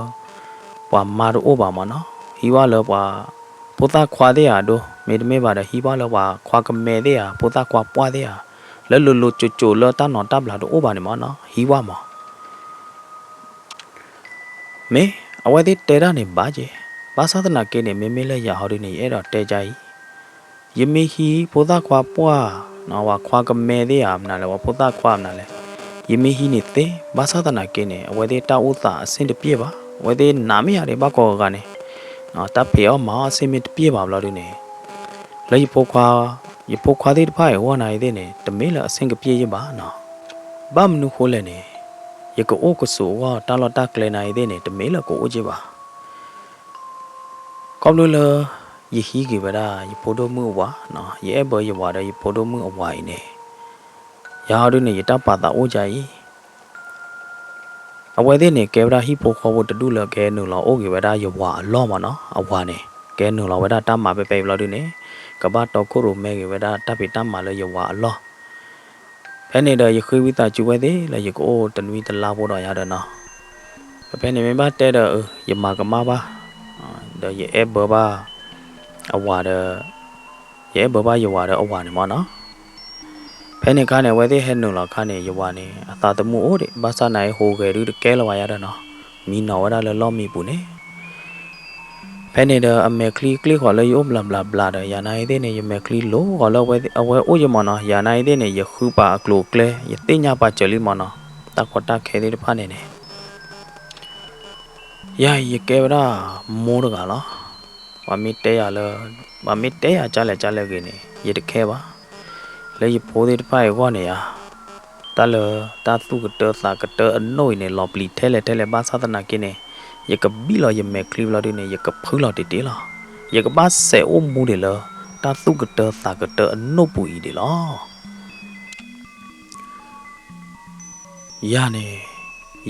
ပှၤမါတအိၣ်ဘၣ်မးနီၤ, ဟံးဘၣ်လၢပှၤ ဖိသၣ်ခွါသ့ၣ်ဧါဒိ, မ့တမ့ၢ်ဘၣ်ဒီး ဟံးဘၣ်လၢပှၤခွါကမဲသ့ၣ်ဧါ, ဖိသၣ်ခွါပှၢ်သ့ၣ်ဧါ, လၢလိၤလိၤကိၤကိၤလၢတၢ်နီၤတၢ်ဘျးတအိၣ်ဘၣ်န့ၣ်မးနီၤ, ဟံးဘၣ်မး. မ့ၢ်အဝဲသ့ၣ်တဲတၢ်န့ၣ်ဘၣ်က့ၤ, ဘၣ်ဆၣ်သနာ်က့န့ၣ် မ့မ့ၢ်လၢယၤဟီဒုန့ၣ် ယအဲၣ်ဒိးတဲကအံၤ, ယမ့ၢ်ဟံးဖိသၣ်ခွါပှၢ်, ပှၤခွါကမဲသ့ၣ်ဧါ မနုၤလဲၣ်, ပှၤဖိသၣ်ခွါမနုၤလဲၣ်, ယမ့ၢ်ဟံးန့ၣ်သ့, ဘၣ်ဆၣ်သနာ်က့န့ၣ် အဝဲသ့ၣ်တၢ်အိၣ်သးအဆ့ၣ်တပျဲၢ်ဘၣ်, အဝဲသ့ၣ်နာ်မ့ၢ်ယၤဒံးဘၣ်ကိးဂၤဂၤန့ၣ်, တၢ်ဖံးအီၣ်မၤအီၣ်အဆ့ၣ်မ့ၢ်တပျဲၢ်ဘၣ်ဘျီဒုန့ၣ်, လၢယဖိခွါ, ယဖိခွါသ့ၣ်တဖၣ်အံၤအဂီၢ်နၤအံၤသ့ၣ်န့ၣ် တမ့ၢ်လၢအဆ့ၣ်ကပျဲၢ်ယဲၢ်ဘၣ်နီၤ. ဘၣ်မနုၤဃိလဲၣ်န့ၣ်, ယကအိၣ်ကဆိးအဂီၢ် တၢ်လီၢ်တၢ်ကျဲနၤအံၤသ့ၣ်န့ၣ် တမ့ၢ်လၢကအိၣ်က့ၤဘၣ်. ခီဖျိလၢ ယဟံးက့ၤဝဲဒၣ် ယဖိဒိၣ်မုၣ်အဝၤ, ယအဲၣ်ဘၢယဝၤဒီးယဖိဒိၣ်မုၣ်အဝၤအံၤန့ၣ်, ယၤဟီဒုန့ၣ် ယတၢ်ပာ်သးအိၣ်ကအံၤ, အဝဲသ့ၣ်န့ၣ် ကဲဝဲဒၣ်ဟံၣ်ဖိဃီဖိတဒူၣ်လၢကဟဲနုာ်လီၤအိၣ်က့ၤဝဲဒၣ်ယဝၤအလီၢ်မးနီၤ, အဝၤန့ၣ် ကဟဲနုာ်လီၤဝဲဒၣ်တၢ်မၤဖဲဖဲအံၤဘျီဒုန့ၣ်, ကဘၣ်တီခိၣ်ရိၣ်မဲက့ၤဝဲဒၣ်တၢ်ဖံးတၢ်မၤလၢယဝၤအလီၢ် ဖဲန့ၣ်ဒီး ယဃ့ဝံသးစူၤဝဲသ့ၣ်လၢယကအိၣ်တနွံတလါဖိဒီးယၤဒီးနီၤ. ဖဲန့ၣ်မ့ၢ်ဘၣ်တဲဒီး ယမၤကမၣ်ဘၣ်, ဒီးယအဲၣ်ဘၢဘၣ် အဝၤဒီး ယအဲၣ်ဘၢဘၣ်ယဝၤဒီးအဝၤန့ၣ်မ့ၢ်နီၤ. ဖဲန့ၣ်အခါန့ၣ် အဝဲသ့ၣ်ဟဲနုာ်လီၤအခါန့ၣ် ယဝၤန့ၣ် အသးသမူအိၣ်ဒံး ဘၣ်ဆၣ်သနာ်က့ ဟူးဂဲၤဒုတကဲလၢၤဘၣ်ယၤဒီးနီၤ, မံနီၤဝဲဒၣ်လၢလီၢ်မံပူၤန့ၣ်. ဖဲန့ၣ်ဒီးအမဲာ်ချံကျ့ၣ်ဃီၤလၢယအိၣ်ဘျးဘျးဘျးဒီး ယၤနာ်က့သ့ၣ်န့ၣ် ယမဲာ်ချံလိၤဃီၤလၢအဝဲအိၣ်ယမ့ၢ်နီၤ, ယၤနာ်က့သ့ၣ်န့ၣ် ယဃုပာ်အကျိၤအကျဲ ယသ့ၣ်ညါပာ်စၢၤလံမ့ၢ်နီၤ, တၢ်ကီတၢ်ခဲသ့ၣ်တဖၣ်န့ၣ်န့ၣ် ယၤအံၤယကဲဝဲဒၣ်မိၢ်တဂၤလီၤ. ပှၤမ့ၢ်တဲယၤလၢ, ပှၤမ့ၢ်တဲယၤကၢ်လဲၣ်ကၢ်လဲၣ်ဂ့ၤန့ၣ် ယတခဲဘၣ်. လၢယဖိသ့ၣ်တဖၣ်အံၤအဂီၢ်န့ၣ်ဧါ, တၢ်လၢတၢ်သူၣ်ကတၢသးကတၢအနိၣ်အံၤန့ၣ် လီၤပျံၤထဲလဲၣ်ထဲလဲၣ် ဘၣ်ဆၣ်သနာ်က့န့ၣ် ယကဘံၣ်လီၤယမဲာ်ချံဘျီဒုန့ၣ် ယကဖုလီၤတ့ၢ်တ့ၢ်လီၤ. ယကဘၣ်စဲးအိၣ်မူဒံးလၢ တၢ်သူၣ်ကတၢသးကတၢအနိၣ်ပူၤအံၤဒံးလီၤ. ယၤန့ၣ်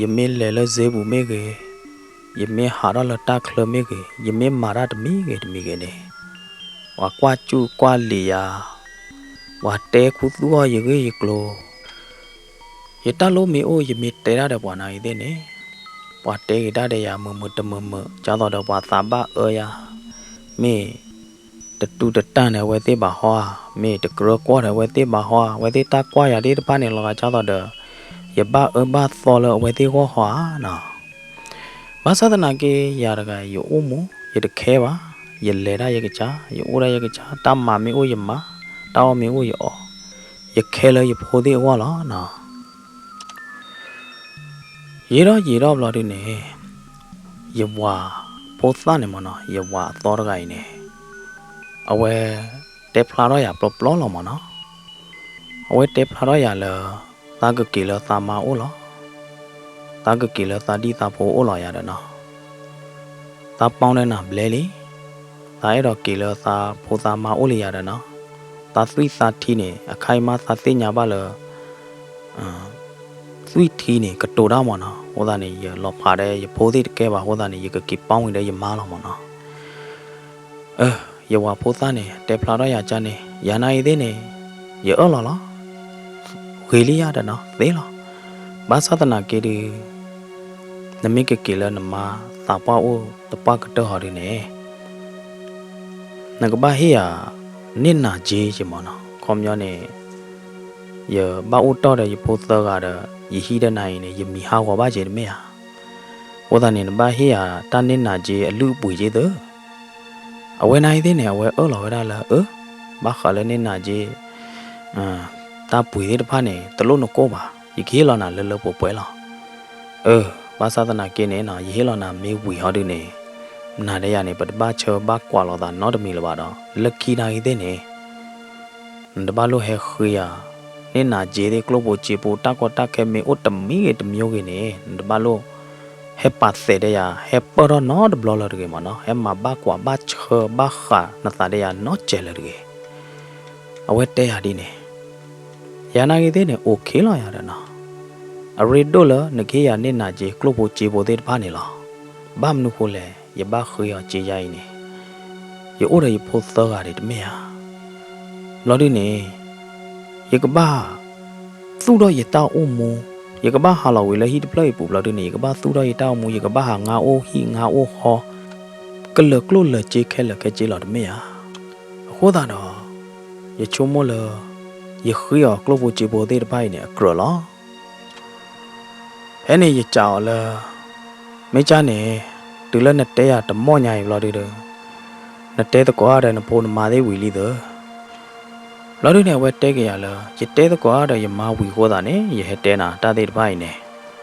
ယမ့ၢ်လဲၤလၢစ့ပူၤမ့ၢ်ဂ့ၤ, ယမ့ၢ်ဟးထီၣ်လၢတၢ်ချၢမ့ၢ်ဂ့ၤ, ယမ့ၢ်မၤတၢ်တမံၤဂ့ၤတမံၤဂ့ၤန့ၣ် ပှၤကွၢ်စူၣ်ကွၢ်လံာ်ယၤ, ပှၤတဲခူသူၣ်အီၤယဂ့ၢ်ယကျိၤ, ယတၢ်လိၣ်မ့ၢ်အိၣ် ယမ့ၢ်တဲဒၣ်ဒီးပှၤနာ်က့သ့ၣ်န့ၣ် ပှၤတဲက့ၤတၢ်ဒီးယၤမုာ်မုာ်တမုာ်မုာ် ဒ်သိးဒီးပှၤသးဘၣ်အၢယၤ, မ့ၢ်တတူၢ်တတၢ်န့ၣ် အဝဲသ့ၣ်ဘၣ်ဟီဧါ, မ့ၢ်တကြၢးကွၢ်ဒီးအဝဲသ့ၣ်ဘၣ်ဟီဧါ, အဝဲသ့ၣ်တၢ်ကွၢ်ယၤသ့ၣ်တဖၣ်န့ၣ် လီၤဂာ်ဒ်သိးဒီး ယဘၣ်အၢဘၣ်သီလၢအဝဲသ့ၣ်ဂီၢ်ဟီဧါနီၤ. ဘၣ်ဆၣ်သနာ်က့ ယၤတဂၤယအိၣ်မူ ယတခဲဘၣ်, ယလဲၤဒၣ်ယကစၢ်, ယအိၣ်ဒၣ်ယကစၢ်, တၢ်မၤမ့ၢ်အိၣ်ယမၤ, တၢ်အီၣ်မ့ၢ်အိၣ်ယအီၣ်, ယခဲလၢယဖိသ့ၣ်အဂီၢ်လီၤနီၤ. ယံာ်ထီၣ်ယံာ်ထီၣ်ဘျီဒုန့ၣ် ယဝၤဖိသၣ်န့ၣ်မ့ၢ်နီၤ, ယဝၤအသီတဂၤအံၤန့ၣ် အဝဲတဲဖျါထီၣ်ယၤပျီပျီလီၤမ့ၢ်နီၤ. အဝဲတဲဖျါထီၣ်ယၤလၢ သးကက့ၤလၢသးမါအိၣ်လီၤ. သးကက့ၤလၢသးဒံၣ်သးဖိအိၣ်လီၤယၤဒီးနီၤ. သးပီၣ်န့ၢ်နၤဘျဲလံ. သးအဲၣ်ဒိးက့ၤလၢသးဖိသးမါအိၣ်လံယၤဒီးနီၤ. သးသွံၣ်သးထံန့ၣ် အခါအံၤမးသးသ့ၣ်ညါဘၣ်လၢ သွံၣ်ထံန့ၣ် ကတိၤတၢ်မ့ၢ်နီၤ. အဃိသတးန့ၣ် ယလီၤဖးဒီးယဖိသ့ၣ်တကဲဘၣ်အဃိသတးန့ၣ် ယကက့ၤပီၣ်ဝံၤဒီးယမါလီၤမ့ၢ်နီၤ. အၢ ယဝၤဖိသၣ်န့ၣ် တဲဖျါထီၣ်ယၤကန့ၣ် ယၤနာ်အံၤသ့ၣ်န့ၣ် ယအၢၣ်လီၤလီၤ. ဂ့ၤလံယၤဒီးနီၤ သ့လီၤ. ဘၣ်ဆၣ်သနာ်က့ဒု နမ့ၢ်ကက့ၤလၢနမါသးပှၢ်အိၣ်တပှၢ်ကတၢၢ်ဟီဒုန့ၣ် နကဘၣ်ဟ့ၣ်ယၤ န့ၢ်နၤက့က့မ့ၢ်နီၤ. ခီပညီန့ၣ် ယဘၣ်အိၣ်တီၢ်ဒီးယဖိသၢဂၤဒီး ယဟံးဒီးနၤအံၤန့ၣ် ယမံၤဟးဂီၤဘၣ်က့တမ့ၢ်ဧါ. အဃိသတးန့ၣ် နဘၣ်ဟ့ၣ်ယၤတၢ်န့ၢ်နၤက့အလုၢ်အပှ့ၤက့သၢ. အဝဲနာ်အံၤသ့ၣ်န့ၣ် အဝဲအၢၣ်လီၤဝဲဒၣ်လၢ အၢ ဘၣ်ဃးလၢန့ၢ်နၤက့ တၢ်ပှ့ၤသ့ၣ်တဖၣ်န့ၣ် တလိၣ်နကိၢ်ဘၣ်, ယကဟ့ၣ်လီၤနၤလၢလၢပှဲၤပှဲၤလီၤ. အၢ ဘၣ်ဆၣ်သနာ်က့န့ၣ်နီၤ ယဟ့ၣ်လီၤနၤမ့ၢ်ဝံၤဟီဒုန့ၣ် နၤဒီးယၤန့ၣ် ပတဘၣ်ဆၢဘၣ်ကွၢ်လိာ်သးနီတမံၤလၢၤဘၣ်ဒီး လၢခံနာ်အံၤသ့ၣ်န့ၣ် နတဘၣ်လိၣ်ဟဲဃ့ယၤ န့ၢ်နၤက့သ့ၣ် ကျိၣ်ဖိစ့ဖိ တၢ်ကီတၢ်ခဲမ့ၢ်အိၣ်တမံၤဂ့ၤတမံၤဂ့ၤန့ၣ် နတဘၣ်လိၣ် ဟဲပာ်သဲးဒီးယၤ ဟဲပၢၢ်ထီၣ်နီတဘျီလၢၤတဂ့ၤမ့ၢ်နီၤ. ဟဲမၤဘၣ်ကွၢ်ဘၣ်ဆၢဘၣ်ဃးနသးဒီးယၤနီတစဲးလၢၤတဂ့ၤ. အဝဲတဲယၤဒ်န့ၣ် ယၤနာ်ဂ့ၤသ့ၣ်န့ၣ် အိၣ်ခ့လီၤယၤဒီးနီၤ. အရ့ဒိၣ်လၢနကဟ့ၣ်ယၤန့ၢ်နၤက့ ကျိၣ်ဖိစ့ဖိသ့ၣ်တဖၣ်န့ၣ်လီၤ. ဘၣ်မနုၤဃိလဲၣ် ယဘၣ်ဃ့အီၤက့ယၤအံၤန့ၣ် ယအိၣ်ဒီးယဖိသၢဂၤဒံးတမ့ၢ်ဧါ. ဘျီဒုန့ၣ် ယကဘၣ်သူၣ်ထီၣ်ယတၢ်အိၣ်မူ, ယကဘၣ်ဟးလီၤဝံၤလၢဟံၣ်တဖျၢၣ်အံၤပူၤဘျီဒုန့ၣ် ယကဘၣ်သူၣ်ထီၣ်ယတၢ်အိၣ်မူ, ယကဘၣ်ဟးငါအိၣ်ဟံၣ်ငါအိၣ်ဃီ, ကလၢာ်ကျိၣ်လၢာ်စ့ခဲလၢာ်ခဲဆ့လီၤတမ့ၢ်ဧါ. အဃိသတးဒီး ယဆိကမိၣ်လၢ ယဃ့အီၤကျိၣ်ဖိစ့ဖိသ့ၣ်တဖၣ်အံၤန့ၣ် အကြၢးလီၤ. ဖဲန့ၣ်ယစံးအီၤလၢ မ့ၢ်ကၢ်န့ၣ် တုၤလၢနတဲယၤတမီၢ်ညါအံၤဘျီဒုဒီး နတဲသကိးအါဒီးနဖိနမါသ့ၣ်ဝံၤလံသၢ. ဘျီဒုန့ၣ် အဝဲတဲက့ၤယၤလၢ ယတဲသကိးအါဒီးယမါဝံၤအဃိသတးန့ၣ် ယဟဲတဲနၤတၢ်သ့ၣ်တဖၣ်အံၤန့ၣ်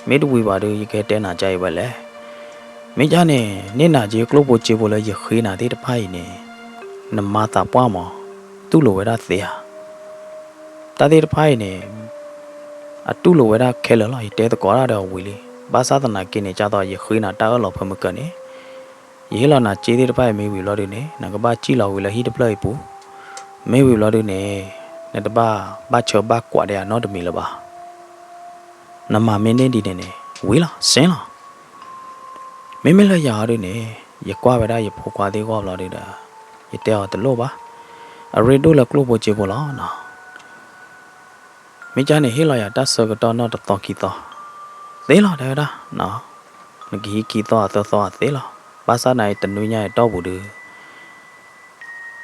မ့ၢ်တဝံၤဘၣ်ဒု ယကဟဲတဲနၤကၢ်အံၤဝဲလဲၣ်. မ့ၢ်ကၢ်န့ၣ် န့ၢ်နၤက့ကျိၣ်ဖိစ့ဖိလၢယဃ့နၤသ့ၣ်တဖၣ်အံၤန့ၣ် နမါသးပှၢ်မး တူၢ်လိာ်ဝဲဒၣ်သ့ဧါ. တၢ်သ့ၣ်တဖၣ်အံၤန့ၣ် အတူၢ်လိာ်ဝဲဒၣ်ခဲလၢာ်လီၤ. ယတဲသကိးတၢ်ဒီးအဝံၤလံ. ဘၣ်ဆၣ်သနာ်က့န့ၣ် ဒ်သိးယဃ့နၤတၢ်အၢၣ်လီၤဖၢမုၢ်ကၢန့ၣ် ယဟ့ၣ်လီၤနၤစ့သ့ၣ်တဖၣ်အံၤမ့ၢ်ဝံၤဘျီဒုန့ၣ် နကဘၣ်စံၣ်လီၤဝံၤလၢဟံၣ်တဖျၢၣ်အံၤပူၤ, မ့ၢ်ဝံၤဘျီဒုန့ၣ် နတဘၣ်ဘၣ်ဆၢဘၣ်ကွၢ်ဒီးယၤနီတမံၤလၢၤဘၣ်. နမၤမ့ၢ်န့ၢ်ဒ်န့ၣ်န့ၣ် ဝံၤလီၤ စ့လီၤ. မ့မ့ၢ်လၢယၤအီၤဒုန့ၣ် ယကွၢ်ဝဲဒၣ်ယဖိခွါသ့ၣ်ဂီၢ်ဘျီဒုဒီး ယတဲအီၤတလိၣ်ဘၣ်. အရ့ဒိၣ်လၢကျိၣ်ဖိစ့ဖိလီၤနီၤ. မ့ၢ်ကၢ်န့ၣ် ဟ့ၣ်လီၤယၤတၢ်ဆၢကတီၢ်နီၢ်တသီခံသီ, သ့လီၤ တဲဝဲဒၣ်, နကဟံးခံသီအသၢသီအသ့လီၤ. ဘၣ်ဆၣ်နၤအံၤတနွံညါအံၤတီၢ်ပူၤဒု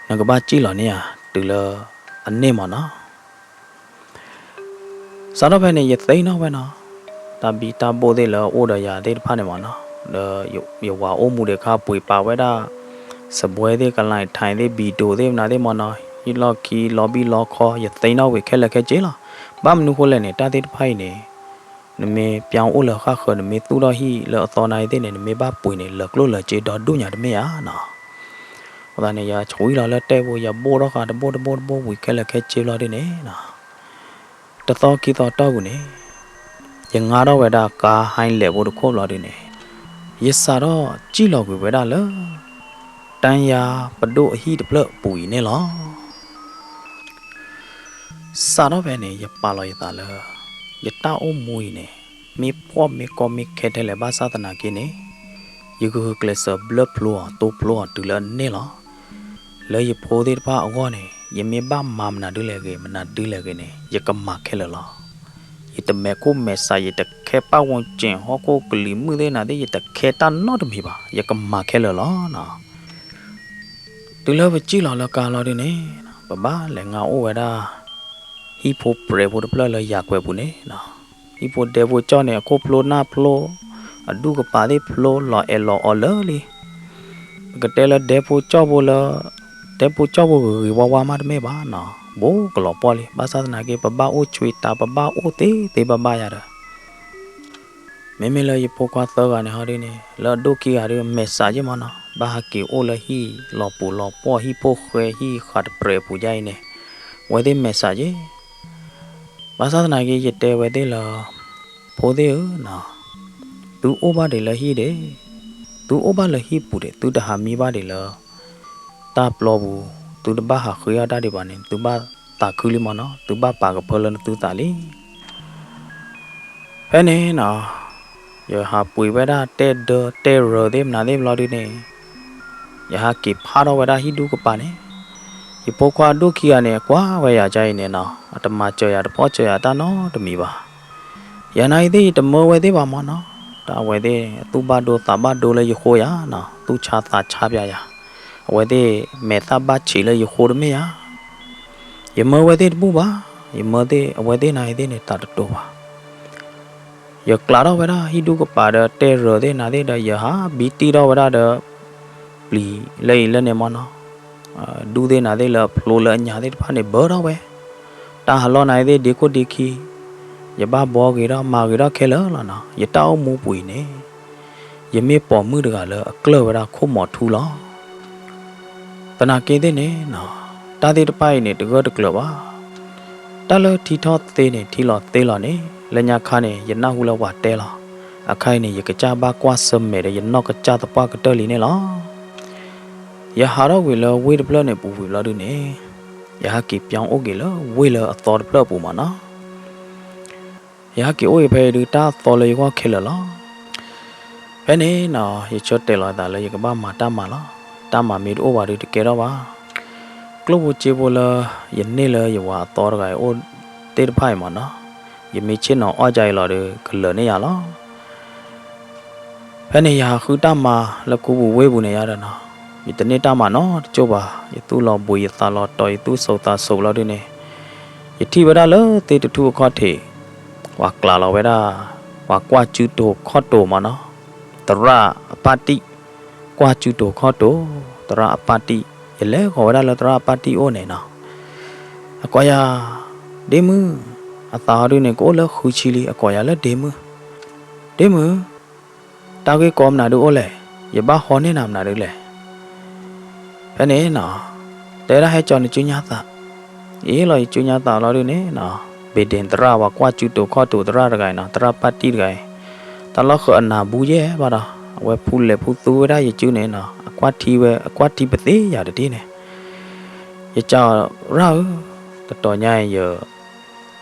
နကဘၣ်စံၣ်လီၤန့ၢ်ယၤ တုၤလၢအန့ၢ်မၢ်နီၤ. စးထီၣ်ဖဲန့ၣ် ယသ့ၣ်နီၣ်ဝဲနီၤ, တၢ်ဘံၣ်တၢ်ဘိၣ်သ့ၣ်လၢအအိၣ်ဒီးယၤသ့ၣ်တဖၣ်န့ၣ်မၢ်နီၤ, ဒီးယဝၤအိၣ်မူဒံးအခါ ပှ့ၤပာ်ဝဲဒၣ် စပွဲသ့ၣ် ကလံၤထံးသ့ၣ် ဘံၣ်ဒိၣ်သ့ၣ်မနုၤသ့ၣ်မၢ်နီၤ, ဟံၣ်လီၢ်ခံ လီၤဘံၣ်လီၤခီ ယသ့ၣ်နီၣ်ဝံၤခဲလၢာ်ခဲဆ့လီၤ. ဘၣ်မနုၤဃိလဲၣ်န့ၣ် တၢ်သ့ၣ်တဖၣ်အံၤန့ၣ် နမ့ၢ်ပၠါအိၣ်လၢဃၣ်ဃၢၤ နမ့ၢ်သူၣ်ထီၣ်ဟံၣ်လၢအသီနၤအံၤသ့ၣ်န့ၣ် နမ့ၢ်ဘၣ်ပှ့ၤန့ၣ် လၢာ်ကျိၣ်လၢာ်စ့ဒီဒူၣ်ညါတမ့ၢ်ဧါနီၤ. အဃိသတးန့ၣ် ယဆှံလီၤလၢတဲာ်ပူၤ ယဘိၣ်ထီၣ်ဃာ်တဘိၣ်တဘိၣ်တဘိၣ်ဝံၤခဲလၢာ်ခဲဆ့ဘျီဒုန့ၣ်နီၤ, တသီခံသီတီၢ်ပူၤန့ၣ် ယငါထီၣ်ဝဲဒၣ်ကါဟဲလဲာ်ဖိတခိၣ်ဘျီဒုန့ၣ် ယစးထီၣ်စံၣ်လီၤကွံာ်ဝဲဒၣ်လၢ တၢ်ယါပဒိၣ်အဟံၣ်တဖျၢၣ်အပူၤအံၤန့ၣ်လီၤ. စးထီၣ်ဖဲန့ၣ် ယပာ်လီၤယသးလၢ ယတၢ်အိၣ်မူအံၤန့ၣ် မ့ၢ်ဖှီၣ်မ့ၢ်ကီမ့ၢ်ခဲထဲလဲၣ် ဘၣ်ဆၣ်သနာ်က့န့ၣ် ယကဂုာ်ကျဲးစၢးဘျၢဖျိအီၤ တိဖျိအီၤတုၤလၢအန့ၢ်လီၤ. လၢယဖိသ့ၣ်တဖၣ်အဂီၢ်န့ၣ် ယမ့ၢ်ဘၣ်မၤမနုၤဒ်လဲၣ်ဂ့ၤ မနုၤဒ်လဲၣ်ဂ့ၤန့ၣ် ယကမၤခဲလၢာ်လီၤ. ယတမဲာ်ခိၣ်မဲာ်ဆး ယတခဲပၣ်ဝီကၠ့ၣ် ဟီၣ်ခိၣ်ကလံၤမုၢ်သ့ၣ်နၤသ့ၣ် ယတခဲတၢ်နီတမံၤဘၣ် ယကမၤခဲလၢာ်လီၤနီၤ. တုၤလၢပစံၣ်လီၤလၢကါလီၤဒုန့ၣ် ပဘၣ်လဲၤငါအိၣ်ဝဲဒၣ် ဟံၣ်ဖိပြဲးဖိတဖျၢၣ်လၢယၤကွဲးပူၤန့ၣ်နီၤ. ဟံၣ်ဖိဒဲဖိကၠီၣ်န့ၣ် အခိၣ်ဖျိနၢ်ဖျိ အဒူၣ်ကပၤသ့ၣ်ဖျိ လီၤအဲၣ်လီၤအီလၢာ်လံ. ပကတဲလၢဒဲဖိကၠီၣ်ဖိလၢ ဒဲဖိကၠီၣ်ဖိဂ့ၤဂ့ၤဝါဝါမးတမ့ၢ်ဘၣ်နီၤ, ဘူးကလီၤပှီၢ်လံ. ဘၣ်ဆၣ်သနာ်က့ ပဘၣ်အိၣ်ဆှံတၢ် ပဘၣ်အိၣ်သ့သ့ဘၣ်ဘၣ်ယၤဒီး မ့မ့ၢ်လၢယဖိခွါသၢဂၤန့ၣ်ဟီဒုန့ၣ် လၢအဒိၣ်ခံဂၤဒု မဲာ်ဆးက့မၢ်နီၤ, ဘၣ်ဟးက့ၤအိၣ်လၢဟံၣ်လီၤပူၤလီၤပှီၢ် ဟံၣ်ဖိဃဲ ဟံၣ်ဃးတပြဲးအပူၤဒ်အံၤန့ၣ် အဝဲသ့ၣ်မဲာ်ဆးက့. ဘၣ်ဆၣ်သနာ်က့ ယတဲဝဲသ့ၣ်လၢ ဖိသ့ၣ်ဧၢနီၤ, သုအိၣ်ဘၣ်ဒံးလၢဟံၣ်ဒံး, သုအိၣ်ဘၣ်လၢဟံၣ်ပူၤဒံး, သုတဟးမံဘၣ်ဒံးလၢ တၢ်ပျီပူၤ, သုတဘၣ်ဟးဃ့အီၣ်တၢ်ဒံးဘၣ်န့ၣ် သုဘၣ်သးခုလံမၢ်နီၤ, သုဘၣ်ပာ်ကဖၢလၢနသုသးလံ. ဖဲန့ၣ်နီၤ, ယဟးပှ့ၤဝဲဒၣ်တဲၣ်ဒၢတဲၣ်ရၢသ့ၣ်မနုၤသ့ၣ်ဘျီဒုန့ၣ် ယဟးက့ၤဖးထီၣ်ဝဲဒၣ်ဟံၣ်ဒူၣ်ကပၤန့ၣ်, ယဖိခွါဒိၣ်ခံဂၤန့ၣ် အကွၢ်ဝဲယၤဒ်အံၤန့ၣ်နီၤ, အတမၤစၢၤယၤတဖီၣ်စၢၤယၤတၢ်နီတမံၤဘၣ်. ယၤနာ်အံၤသ့ၣ် ယတမၢဝဲသ့ၣ်ဘၣ်မၢ်နီၤ, တၢ်အဝဲသ့ၣ် သူၣ်ဘၣ်ဒိသးဘၣ်ဒိလၢယဃိယၤနီၤ, သူၣ်ဆါသးဆါပျးယၤ, အဝဲသ့ၣ်မဲာ်သၣ်ဘၣ်ဆံးလၢယဃိတမ့ၢ်ဧါ. ယမၢဝဲသ့ၣ်တဘူၣ်ဘၣ်, ယမၢသ့ၣ် အဝဲသ့ၣ်နာ်အံၤသ့ၣ်န့ၣ် သးတတိၤဘၣ်. ယကျးထီၣ်ဝဲဒၣ်ဟံၣ်ဒူၣ်ကပၤဒီးတဲၣ်ရၢသ့ၣ်နၤသ့ၣ်ဒီး ယဟးဘံတံၢ်ထီၣ်ဝဲဒၣ်ဒီး ပျံၤလၢအံၤလၢန့ၣ်မၢ်နီၤ, ဒူၣ်သ့ၣ်နၤသ့ၣ်လၢအဖျိလၢအညါသ့ၣ်တဖၣ်န့ၣ် ဘၢထီၣ်ဝဲ, တၢ်ဟးလီၢ်နၤအံၤသ့ၣ်ဒ့ခိၣ်ဒ့ခံ, ယဘၣ်ဘှီဂ့ၤထီၣ်မၤဂ့ၤထီၣ်ခဲလၢာ်လီၤနီၤ, ယတၢ်အိၣ်မူပူၤအံၤန့ၣ် ယမ့ၢ်ပိာ်မုၣ်တဂၤလၢအကျၢၢ်ဝဲဒၣ်ခိၣ်မီၤထူလီၤ. သနာ်က့သ့ၣ်န့ၣ်နီၤ, တၢ်သ့ၣ်တဖၣ်အံၤန့ၣ် တဂၢၢ်တကျၢၤဘၣ်. တၢ်လၢထံထီၣ်သ့န့ၣ် ထံလီၤသ့လီၤန့ၣ် လၢညါခါန့ၣ် ယနၢ်ဟူလၢပှၤတဲလီၤ. အခါအံၤန့ၣ် ယကစၢ်ဘၣ်ကွၢ်ဆၢၣ်မဲာ်ဒီး ယနီၢ်ကစၢ်သပှၢ်ကတၢၢ်လံန့ၣ်လီၤ. ယဟးထီၣ်ကွံာ်လၢဝ့ၢ်တဖျၢၣ်န့ၣ်ပူၤဝံၤဘျီဒုန့ၣ်, ယဟးက့ၤပၠီအိၣ်က့ၤလၢဝ့ၢ်လၢအသီတဖျၢၣ်အပူၤမၢ်နီၤ. ယဟဲက့ၤအိၣ်အံၤဖဲအံၤဒုး တၢ်သီလၢယဂီၢ်ခဲလၢာ်လီၤ. ဖဲန့ၣ်နီၤ ယဆၢတဲာ်လီၤသးလၢယကဘၣ်မၤတၢ်မၤလီၤ. တၢ်မၤမ့ၢ်တအိၣ်ဘၣ်ဒုးတကဲထီၣ်ဘၣ်. ကျိၣ်ဖိစ့ဖိလၢ ယန့ၢ်လၢယဝၤအသီတဂၤအံၤအိၣ်သ့ၣ်တဖၣ်အံၤမၢ်နီၤ, ယမ့ၢ်ဆ့ၣ်နီၤအီၣ်ကါအံၤလီၤဒီး ကလၢာ်န့ၢ်ယၤလီၤ. ဖဲန့ၣ်ယဟးဃုတၢ်မၤလၢခူပူၤဝ့ၢ်ပူၤန့ၣ်ယါဒီးနီၤ, ယတန့ၢ်တၢ်မၤနီတကၠိၢ်ဘၣ်, ယသူၣ်လီၤဘှံးယသးလီၤတီၤ ယသူၣ်စိၤသးစိၤလီၤဒုးန့ၣ်, ယထံၣ်ဝဲဒၣ်လၢသ့ၣ်တထူၣ်အခီၣ်ထံး, ပှၤကျးလီၤဝဲဒၣ်, ပှၤကွၢ်စုတိၤခီၣ်တိၤမၢ်နီၤ, သရၣ်အပၢ်တံၢ်, ကွၢ်စုတိၤခီၣ်တိၤ, သရၣ်အပၢ်တံၢ်, ယလဲၤဃီၤဝဲဒၣ်လၢသရၣ်အပၢ်တံၢ်အိၣ်န့ၣ်နီၤ, အကိးယၤ, ဒ့မုၣ်, အသးဟီဒုးန့ၣ် ကအိၣ်လၢဃုဆံလံ အကိးယၤလၢဒ့မုၣ်, ဒ့မုၣ် တၢ်ဂ့ၢ်ကီမနုၤဒုးအိၣ်လဲၣ်, ယဘၣ်ဟီန့ၢ်နၤမနုၤဒုးလဲၣ်. ဖဲန့ၣ်နီၤ, တဲဒၣ်ဟဲကၠီၤနစုညါသး, ယအ့ၣ်လီၤယစုညါသးလီၤဒုးန့ၣ်နီၤ, ဘ့ၣ်ဒ့ၣ်သရၣ်ပှၤကွၢ်စုတိၤခီၣ်တိၤသရၣ်တဂၤအံၤနီၤ, သရၣ်ပၢ်တံၢ်တဂၤအံၤ, တၢ်လီၢ်ဃၢၤအနၢ်ဘူးယဲၢ်ဘၣ်ဒီး, အဝဲဖူလဲၤဖူသူဝဲဒၣ်ယစုန့ၣ်နီၤ, အကွၢ်ထံဝဲ အကွၢ်ထံပသ့ယၤတထံၣ်န့ၣ်, ယကၢ်ရၣ်ဧၢ, တတီၤညါအံၤယ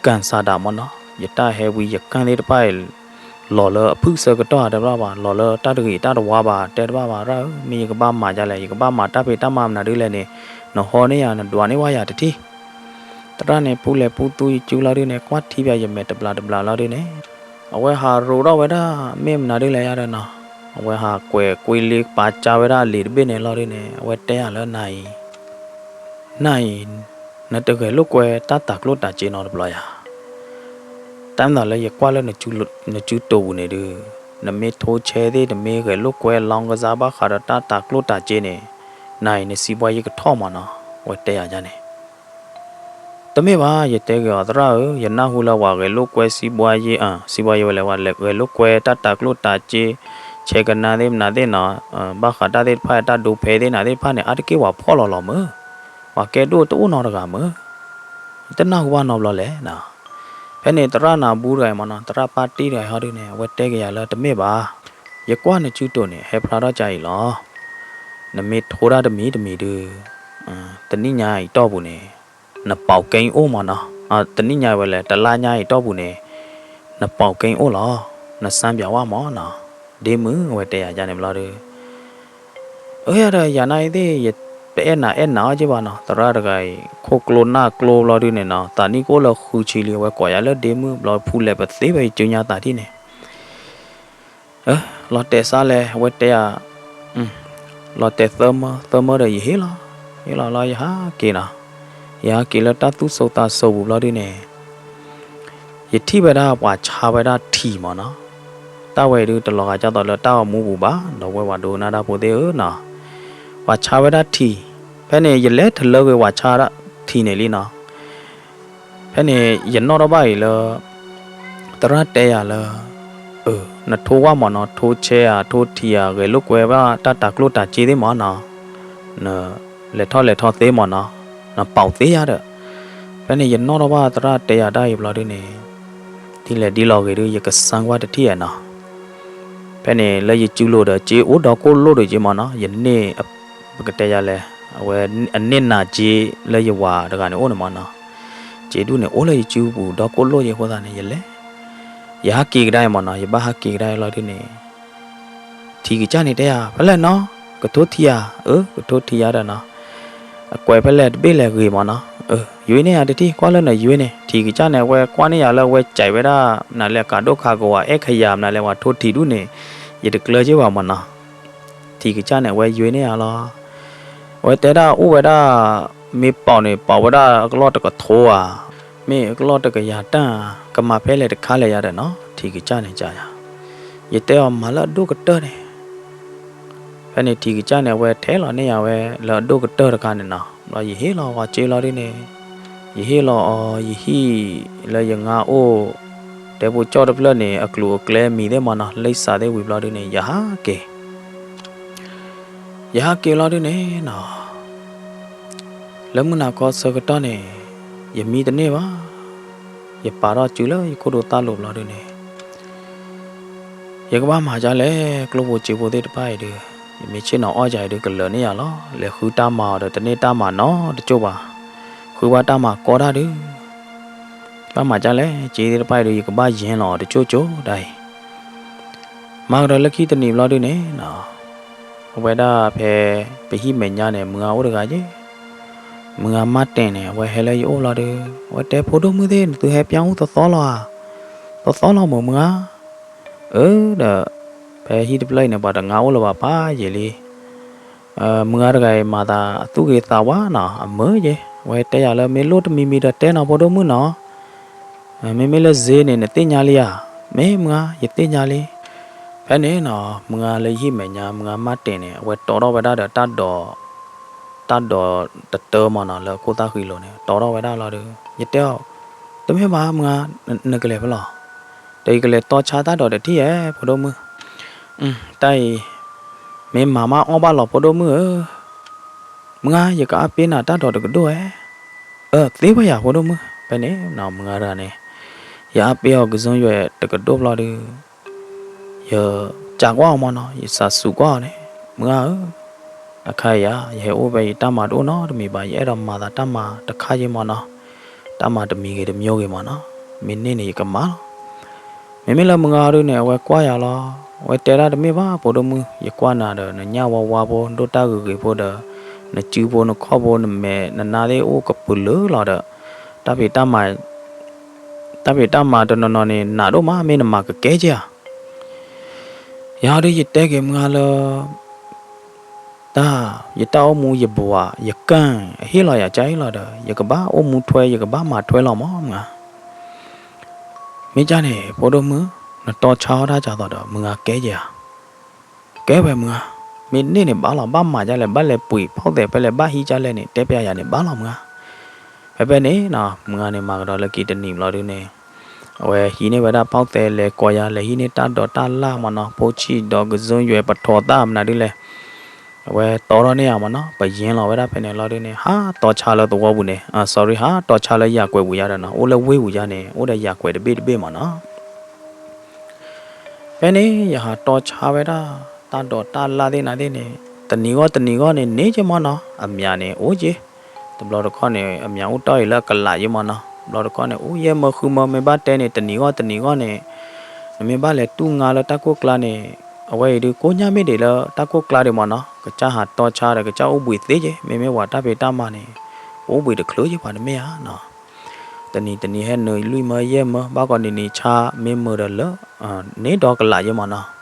ကၣ်စးဒၣ်မၢ်နီၤ, ယတၢ်ဟဲဝံယကၣ်သ့ၣ်တဖၣ်အံၤ လီၤလၢအဖုၣ်ဆၢကတီၢ်ဧါတဲဘၣ်ဘၣ်, လီၤလၢတၢ်တဂ့ၤတၢ်တဝါဘၣ်တဲတဘၣ်ဘၣ်, ရၣ်ဧၢ, မ့ၢ်ယကဘၣ်မၤဒ်လဲၣ်, ယကဘၣ်မၤတၢ်ဖံးတၢ်မၤမနုၤဒ်လဲၣ်န့ၣ်, နဟီန့ၢ်ယၤ နဒွးန့ၢ်ဝဲယၤတထံၣ်. သရၣ်န့ၣ် ဖူလဲၤဖူသူယစုလီၤဒုးန့ၣ် ကွၢ်ထံပၠးယမဲာ်တဘျးတဘျးလီၤဒုးန့ၣ်, အဝဲဟးရိးထီၣ်ဝဲဒၣ် မ့ၢ်မနုၤဒ်လဲၣ်ယါဒီးနီၤ, အဝဲဟးကွဲးကွံလ့ပာ်ကၢဝဲဒၣ်အလံာ်တဘ့ၣ်န့ၣ်လီၤဒုးန့ၣ်, အဝဲတဲယၤလၢနၤအံၤ နၤအံၤ နတဂဲၤလိာ်ကွဲတၢ်တၤကျိၣ်တၤစ့နီတဘျီယၤ. တၢ်မၤလၢယကွၢ်လၢ နစုတိာ်ပူၤန့ၣ်ဒုး, နမ့ၢ်ထိဆဲသ့ၣ် နမ့ၢ်ဂဲၤလိာ်ကွဲလီၤကစၢ်ဘၣ်ဃးဒီးတၢ်တၤကျိၣ်တၤစ့န့ၣ်, နၤအံၤ နစံးဘှါယ့ၢ်ကထီၣ်မးနီၤ, ဝဲတဲယၤဒ်န့ၣ်. တမ့ၢ်ဘၣ်, ယတဲဂ့ၤအီၤ သရၣ်ဧၢ, ယနၢ်ဟူလၢပှၤဂဲၤလိာ်ကွဲစံးဘှါယ့ၢ်, စံးဘှါယ့ၢ်ဝဲလဲၣ်, ပှၤဂဲၤလိာ်ကွဲတၢ်တၤကျိၣ်တၤစ့, ဆဲးကနါသ့ၣ်မနုၤသ့ၣ်နီၤ, ဘၣ်ဃးတၢ်သ့ၣ်တဖၣ် တၢ်ဒိဖဲသ့ၣ်နၤသ့ၣ်တဖၣ်န့ၣ် အါတက့ၢ်ပှၤဖှီၣ်လီၤလီၤမ့ၢ်, ပှၤကဲဒိၣ်တအိၣ်နီတဂၤမ့ၢ်, တနၢ်ဟူဘၣ်နီတဘျီလဲၣ်နီၤ. ဖဲန့ၣ်သရၣ်နၤဘူတဂၤအံၤမးနီၤ, သရၣ်ပၢ်တံၢ်တဂၤအံၤဟီဒုန့ၣ် အဝဲတဲက့ၤယၤလၢ တမ့ၢ်ဘၣ်, ယကွၢ်နစုတိာ်န့ၣ် ဟဲဖျါထီၣ်ကါအံၤလီၤ. နမ့ၢ်ထိဒၣ်တမံၤတမံၤဒုး, တနံၣ်ညါအံၤတီၢ်ပူၤန့ၣ် နပာ်ကဲအိၣ်မးနီၤ, တနံၣ်ညါဝဲလဲၣ် တလါညါအံၤတီၢ်ပူၤန့ၣ် နပာ်ကဲအိၣ်လီၤ, နစၢ်ပၠးဝဲမးနီၤ, ဒ့မုၣ် အဝဲတဲယၤဒ်န့ၣ်ဘျီဒုး, အၢ ယၤဒီး ယၤနာ်အံၤသ့ၣ် ယတအဲၣ်နၤအဲၣ်နၤအီၤက့ဘၣ်နီၤ, သရၣ်တဂၤအံၤ ခိၣ်ကျိနၢ်ကျိဘျီဒုန့ၣ်နီၤ, သးနံၣ်ကအိၣ်လၢဃုဆံလံ, အဝဲကိးယၤလၢဒ့မုၣ်ဘျီ ဖူလဲၣ်ပသ့ဝဲယကၠူညါသးဒ်န့ၣ် လီၤတဲာ်စါလဲၣ် အဝဲတဲယၤ, လီၤတဲာ်သၢမၢ သၢမၢဒီးယဟ့ၣ်လီၤ, ဟ့ၣ်လီၤလီၤ ယဟးက့ၤနီၤ, ယဟးက့ၤလၢတၢ်သူၣ်စိသးစိပူၤဘျီဒုန့ၣ် ယထံၣ်ဝဲဒၣ်ပှၤဆါဝဲဒၣ်ထံးမးနီၤ, တၢ်ဝဲအံၤဒုးတလီၤဂာ်ဒ်သိးလၢတၢ်ဂီၤမူပူၤဘၣ်, ဒီပုၢ်ဝဲၢ်ပှၤဒိကနၣ်တၢ်ဖိသ့ၣ်ဧၢနီၤ, ပှၤဆါဝဲဒၣ်ထံး, ဖဲန့ၣ် ယလဲၤတလၢကွံာ်ပှၤဆါဒၣ်ထံးန့ၣ်လံနီၤ, ဖဲန့ၣ် ယနီၣ်ထီၣ်ဘၣ်အံၤလၢ သရၣ်တဲယၤလၢ နထိဝဲမးနီၤ, ထိဆဲဧါ ထိထံးဧါ ဂဲၤလိာ်ကွဲဘၣ်တၢ်တၤကျိၣ်တၤစ့သ့ၣ်မးနီၤ, နလဲၤထီၣ်လဲၤထီသ့မးနီၤ, နပာ်သ့ယၤဒီး, ဖဲန့ၣ် ယနီၣ်ထီၣ်ဘၣ်သရၣ်တဲယၤတၢ်အံၤဘျီဒုန့ၣ်, ဒ်လဲၣ်ဒ်လဲၣ်ဂ့ၤဒုး ယကစၢ်ကွၢ်တထံၣ်ဧါနီၤ, ဖဲန့ၣ် လၢယစုလိၤဒီး စ့အိၣ်ဒီးကိၣ်လိၣ်ဒီးက့မးနီၤ, ယန့ၢ် ပကတဲယၤလဲၣ်, အဝဲအန့ၢ်နၤစ့လၢယဝၤတဂၤန့ၣ်အိၣ်န့ၣ်မးနီၤ, စ့ဒူၣ်န့ၣ် အိၣ်လၢယစုပူၤဒီးကိၣ်လိၣ်ယ့အဃိသတးန့ၣ် ယလဲၤ, ယဟးက့ၤကဒါအံၤမးနီၤ, ယဘၣ်ဟးက့ၤကဒါအံၤလီၤဒုန့ၣ်, ထံးကစၢ်န့ၣ်တဲယၤ ဖဲလဲၣ်နီၤ, ကထိထံးဧါ, အၢ ကထိထံးယၤဒီးနီၤ, အကွဲးဖဲလဲၣ်တဘ့ၣ်လဲၣ်ဂ့ၤမးနီၤ, ယွ့န့ၢ်ယၤတထံၣ် ကွၢ်လၢနယွ့န့ၣ်, ထံးကစၢ်န့ၣ် အဝဲကွၢ်န့ၢ်ယၤလၢအဝဲစဲးဝဲဒၣ် မနုၤလဲၣ် ကးဒိၣ်ခးကဝၤ အဲၣ်ခယၤ မနုၤလဲၣ် ပှၤထိထံးဒူၣ်န့ၣ်, ယတကျၢၤက့ဘၣ်မးနီၤ, ထံးကစၢ်န့ၣ် အဝဲယွ့န့ၢ်ယၤလီၤ, အဝဲတဲဒၣ်အိၣ်ဝဲဒၣ် မ့ၢ်ပာ်န့ၣ် ပာ်ဝဲဒၣ်အကလီၢ်တကထိဧါ, မ့ၢ်အကလီၢ်တကယၤတၢ်ဧါ, ကမၤဖဲလဲၣ်တခါလဲၣ်ယၤဒီးနီၤ, ထံးကစၢ်န့ၣ်ကယၤ, ယတဲအီၤမၤလၢအဒိၣ်ကတၢၢ်န့ၣ်, ဖဲန့ၣ်ထံးကစၢ်န့ၣ် အဝဲထဲလီၤန့ၢ်ယၤဝဲလၢအဒိၣ်ကတၢၢ်တခါန့ၣ်နီၤ, ဘျီယဟ့ၣ်လီၤအီၤစ့လီၤဒုန့ၣ်, ယဟ့ၣ်လီၤအီၤ ယဟံၣ်လၢယငါအိၣ်, တဲဖိကၠီၣ်တဖျၢၣ်န့ၣ် အကျိၤအကျဲမံၤသ့ၣ်မးနီၤ, လံာ်စးသ့ၣ်ဝံၤဘျီဒုန့ၣ် ယဟးက့ၤ ယဟးက့ၤလီၤဒုန့ၣ်နီၤ, လၢမုၢ်နၤခီဆၢကတီၢ်န့ၣ် ယမံတန့ၢ်ဘၣ်, ယပာ်ထီၣ်စုလၢယခိၣ်ဒိၣ်သၣ်လိၤဘျီဒုန့ၣ်, ယကဘၣ်မၤဒ်လဲၣ်, ကျိၣ်ဖိစ့ဖိသ့ၣ်တဖၣ်အံၤဒုး, ယမ့ၢ်ဆ့ၣ်နီၤအီၣ်ယၤအံၤဒုး ကလၢာ်န့ၢ်ယၤလီၤ, လဲၤဃုတၢ်မၤအီၤဒီး တန့ၢ်တၢ်မၤနီတကၠိၢ်ဘၣ်, ဃုဘၣ်တၢ်မၤကီတၢ်ဒုး, ဘၣ်မၤဒ်လဲၣ်, စ့သ့ၣ်တဖၣ်အံၤဒုး ယကဘၣ်ယဲလီၤအီၤတကၠိၢ်ကၠိၢ်ဒၣ်အံၤ, မၤကဒီးလၢခံတနံၤဘျီဒုန့ၣ်နီၤ, အဝဲဒၣ်ဖဲ ပဟံၣ်မဲာ်ညါန့ၣ် မုၢ်ဂၤအိၣ်တဂၤယ့ၢ်, မုၢ်ဂၤမါတဲာ်န့ၣ် အဝဲဟဲလၢယအိၣ်ဘျီဒုး, အဝဲတဲဖိဒိၣ်မုၣ်သ့ၣ် နသုဟဲပၠၣ်အိၣ်သီသီလီၤဧါ, သီသီလီၤမုၢ်မုၢ်ဧါ, အၢ ဒီး ဖဲဟံၣ်တဖျၢၣ်အံၤန့ၣ် ပှၤတငါအိၣ်လၢၤဘၣ်ဖးယံာ်လံ, မုၢ်ဂၤတဂၤအံၤမၤသးအသူၣ်ဂ့ၤသးဝါနီၤ အမုာ်ယ့ၢ်, အဝဲတဲယၤလၢမ့ၢ်လိၣ်တမံၤမံၤဒီးတဲနီၤဖိဒိၣ်မုၣ်နီၤ, မ့မ့ၢ်လၢစ့န့ၣ် နသ့ၣ်ညါလံဧါ, မ့ၢ်မုၢ်ဂၤ ယသ့ၣ်ညါလံ, ဖဲန့ၣ်နီၤ မုၢ်ဂၤလၢယဟံၣ်မဲာ်ညါ မုၢ်ဂၤမါတဲာ်န့ၣ် အဝဲတီထီၣ်ဝဲဒၣ်ဒီးတၢ်ဒိး တၢ်ဒိးတတၢမးနီၤ လၢအခိၣ်သၣ်ဃံလိၤန့ၣ် တီထီၣ်ဝဲဒၣ်လီၤဒီး ယတဲအီၤ, တမ့ၢ်ဘၣ်မုၢ်ဂၤ, နကလဲၤဖဲလဲၣ်, ဒီးယကလဲၤတီဆါတၢ်ဒိးတထံၣ်ဧါ ဖိဒိၣ်မုၣ်, တၢ်အံၤ မ့ၢ်မၤမးအီၣ်ဘၣ်လီၤဖိဒိၣ်မုၣ်ဧၢ, မုၢ်ဂၤ ယကအါပ့ၤနၤတၢ်ဒိးတကဒိၣ်ဧါ, အၢ သ့ဝဲယၤဖိဒိၣ်မုၣ်, ဖဲန့ၣ်နီၤ မုၢ်ဂၤတဂၤန့ၣ် ယအါပ့ၤအီၤကစၢၢ်ယွဲၣ်တကဒိၣ်ဘျီဒီး ယစံးကွၢ်အီၤမးနီၤ ယစံးဆူၣ်ကွၢ်အီၤန့ၣ် မုၢ်ဂၤဧၢ, အခါအံၤဧါ ယဟဲအိၣ်ဖဲယတၢ်မၤတအိၣ်နီတမံၤဘၣ် ယအဲၣ်ဒိးမၤသးတၢ်မၤတခါယ့ၢ်မးနီၤ, တၢ်မၤတမံၤဂ့ၤတမံၤဂ့ၤမးနီၤ, မ့ၢ်န့ၢ်န့ၣ် ယကမၤလီၤ. မ့မ့ၢ်လၢမုၢ်ဂၤဒုန့ၣ် အဝဲကွၢ်ယၤလီၤ. အဝဲတဲဒၣ်တမ့ၢ်ဘၣ် ဖိဒိၣ်မုၣ်, ယကွၢ်နၤဒီး နညၣ်ဝါဝါဖိ ဒိၣ်တၢ်ဂ့ၤဂ့ၤဖိဒီး နစုဖိနခီၣ်ဖိ နမဲာ်နနါသ့ၣ်အိၣ်ကပုာ်လၢာ်လီၤဒီး တၢ်ဖံးတၢ်မၤ တၢ်ဖံးတၢ်မၤတနီၤနီၤန့ၣ် နးဒိၣ်မး မ့ၢ်နမၤကကဲက့ၤဧါ. ယၤဒုးယတဲက့ၤမုၢ်ဂၤလၢ တၢ်, ယတၢ်အိၣ်မူယဘှးယကၢၢ် အဟ့ၣ်လီၤယၤကၢ်အံၤလီၤဒီး ယကဘၣ်အိၣ်မူထွဲ ယကဘၣ်မၤထွဲလီၤမးမုၢ်ဂၤ. မ့ၢ်ကၢ်န့ၣ် ဖိဒိၣ်မုၣ်, နတီဆါအီၣ်တၢ်ကသိးဒီး မုၢ်ဂၤကဲယဲဧါ. ကဲဝဲမုၢ်ဂၤ, မ့ၢ်န့ၢ်န့ၣ်ဘၣ်လီၤ, ဘၣ်မၤဒ်လဲၣ်, ဘၣ်လဲၤပှ့ၤဖီၣ်သဲးဖဲလဲၣ်, ဘၣ်ဟံးကၢ်လဲၣ်န့ၣ် တဲပျးယၤန့ၣ်ဘၣ်လီၤမုၢ်ဂၤ. ဖဲဖဲန့ၣ်နီၤ မုၢ်ဂၤန့ၣ် မၤကဒီးလၢခံတနံၤဘျီဒုန့ၣ် အဝဲဟံးန့ၢ်ဝဲဒၣ်ဖီၣ်သဲး လဲၤကိးယၤ လဲၤဟံးန့ၢ်တၢ်ဒိးတၢ်လၣ်မးနီၤ, ဖိဆံးဒီးကစၢၢ်ယွဲၤပထီၣ်သၣ်မနုၤဒ်လဲၣ်, အဝဲတီထီၣ်န့ၢ်ယၤမးနီၤ, ပယ့လီၤဝဲဒၣ်ဖဲန့ၣ်လီၤဒုန့ၣ် ဟးတီဆါလၢသဝီပူၤန့ၣ်, sorry, ဟးတီဆါလၢယၤကွဲးပူၤယါဒီးနီၤ, အိၣ်လၢဝ့ၢ်ပူၤယါန့ၣ် အိၣ်ဒီးယၤကွဲးတဘ့ၣ်တဘ့ၣ်မးနီၤ. ဖဲန့ၣ် ယဟးတီဆါဝဲဒၣ် တၢ်ဒိးတၢ်လၣ်သ့ၣ်နၤသ့ၣ်န့ၣ် တနံၤဂီၢ်တနံၤဂီၢ်န့ၣ် န့ၢ်က့မးနီၤ, အမၠးန့ၣ် အိၣ်က့, တဘျီတခီၣ်န့ၣ် အမၠးအိၣ်တီၢ်အံၤလၢအကလးယ့မးနီၤ, တဘျီတခီၣ်န့ၣ် အိၣ်ယဲၢ်မၢဃုမၢ, မ့ၢ်ဘၣ်တဲန့ၣ် တနံၤဂီၢ်တနံၤဂီၢ်န့ၣ် နမ့ၢ်ဘၣ်လဲၤတူၢ်ငါလၢတၢ်ကိၢ်ကျါန့ၣ် အဝဲအံၤဒုး ကိညၢ်မ့ၢ်ဒံးလၢတၢ်ကိၢ်ကျါဒံးမးနီၤ, ကစၢ်ဟးတီဆါဒီး ကစၢ်အိၣ်ဘှံးသ့က့, မ့မ့ၢ်ပှၤတၢ်ဖံးတၢ်မၤန့ၣ် ပအိၣ်ဘှံးတချုးက့ပှၤတမ့ၢ်ဧါနီၤ. တနံၤတနံၤဟဲနုာ်လွံၢ်မၢယဲၢ်မၢ, ဘၣ်ကီးနံၤနံၤဆါ မ့ၢ်မုာ်ဒီးလၢ န့ၢ်ဒီကလးယ့မးနီၤ.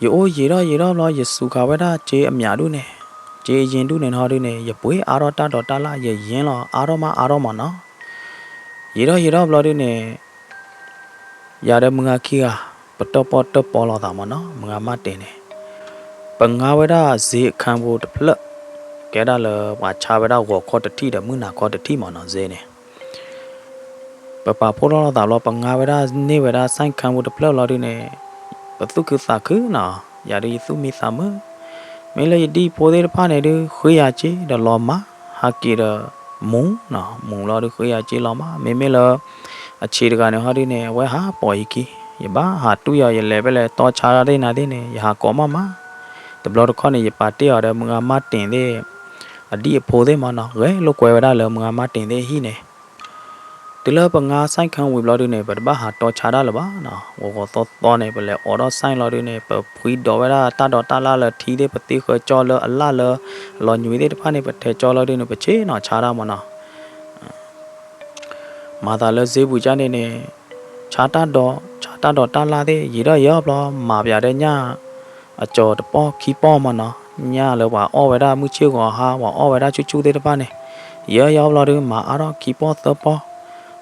ယအိၣ်ယံာ်ထီၣ်ယံာ်ထီၣ်ဘျီ ယစူးခးဝဲဒၣ်စ့အမၠးဒူၣ်န့ၣ်, စ့အယ့ဒူၣ်န့ၣ်နီၤဒုန့ၣ် ယပှ့ၤအါထီၣ်တၢ်ဒိးတၢ်လၣ် ယယ့လီၤအါထီၣ်မးအါထီၣ်မးနီၤ. ယံာ်ထီၣ်ယံာ်ထီၣ်ဘျီဒုန့ၣ် ယၤဒီးမုၢ်ဂၤခံဂၤ ပတၢၣ်ပီၣ်တၢၣ်ပီလီၤသးမးနီၤ, မုၢ်ဂၤမါတ့ၢ်န့ၣ် ပငါဝဲဒၣ်စ့အခန်းပူတဖျၢၣ်, ကဲဒၣ်လၢပှၤဆါဝဲဒၣ်ဂီၤခီတထံၣ်ဒီးမုၢ်နၤခီတထံၣ်မးနီၤ စ့န့ၣ် ပပာ်ဖှိၣ်ထီၣ်လိာ်သးဘျီ ပငါဝဲဒၣ်န့ၢ်ဝဲဒၣ်စ့အခန်းပူတဖျၢၣ်လီၤဒုန့ၣ် ပသူၣ်ခုသးခုနီၤ, ယၤဒုးယသူၣ်မံသးမုာ်, မ့ၢ်လၢယဒံၣ်ဖိသ့ၣ်တဖၣ်န့ၣ်ဒုး ဃ့ယၤစ့ဒီးလီၤမၢ်, ဟးက့ၤဒီးမူနီၤ, မူလီၤဒုးဃ့ယၤစ့လီၤမၢ်, မ့မ့ၢ်လၢ အဆံးတဂၤန့ၣ်ဟီဒုန့ၣ် အဝဲဟးပိာ်ယခံ, ယဘၣ်ဟးတူၢ်ယီၤ ယလဲၤဖဲလဲၣ်တီဆါတၢ်သ့ၣ်နၤသ့ၣ်န့ၣ် ယဟးကိးမးမး, တဘျီတခီၣ်န့ၣ် ယပာ်တ့ၢ်အီၤဒီးမုၢ်ဂၤမါတ့ၢ်သ့ၣ် အဒံၣ်အဖိသ့ၣ်မးနီၤ, ဂဲၤလိာ်ကွဲဝဲဒၣ်လၢမုၢ်ဂၤမါတ့ၢ်သ့ၣ်အဟံၣ်န့ၣ် တုၤလၢပငါစ့အခန်းဝံၤဘျီဒုန့ၣ် ပတဘၣ်ဟးတီဆါတၢ်လၢၤဘၣ်နီၤ, ဂီၤဂီၤသီသီန့ၣ် ပလဲၤအိးထီၣ်စ့လီၤဒုန့ၣ် ပဖှံဒိးဝဲဒၣ်တၢ်ဒိးတၢ်လၣ်လၢထံသ့ၣ် ပသ့ဃၢၤကၠီလၢအလၣ်လၢ အလီၤညွံးသ့ၣ်တဖၣ်န့ၣ် ပထဲးကၠီလီၤဒုန့ၣ် ပဆ့ၣ်နီၤဆါတၢ်မးနီၤ. မၤသးလၢစ့ပူၤကၢ်န့ၣ်န့ၣ် ဆါတၢ်ဒိး ဆါတၢ်ဒိးတၢ်လၣ်သ့ၣ် ယံာ်ထီၣ်ယံာ်ထီၣ်ဘျီ မၤပၠးဒီးညၣ် အကၠီၤတပီၢ်ခံပီၢ်မးနီၤ, ညၣ်လၢပှၤအီၣ်ဝဲဒၣ်မုၢ်ဆ့ၣ်ဂီၤဟါ ပှၤအီၣ်ဝဲဒၣ်ဆူၣ်ဆူၣ်သ့ၣ်တဖၣ်န့ၣ်, ယံာ်ထီၣ်ယံာ်ထီၣ်ဘျီဒု မၤအါထီၣ်ခံပီၢ်သၢပီၢ်,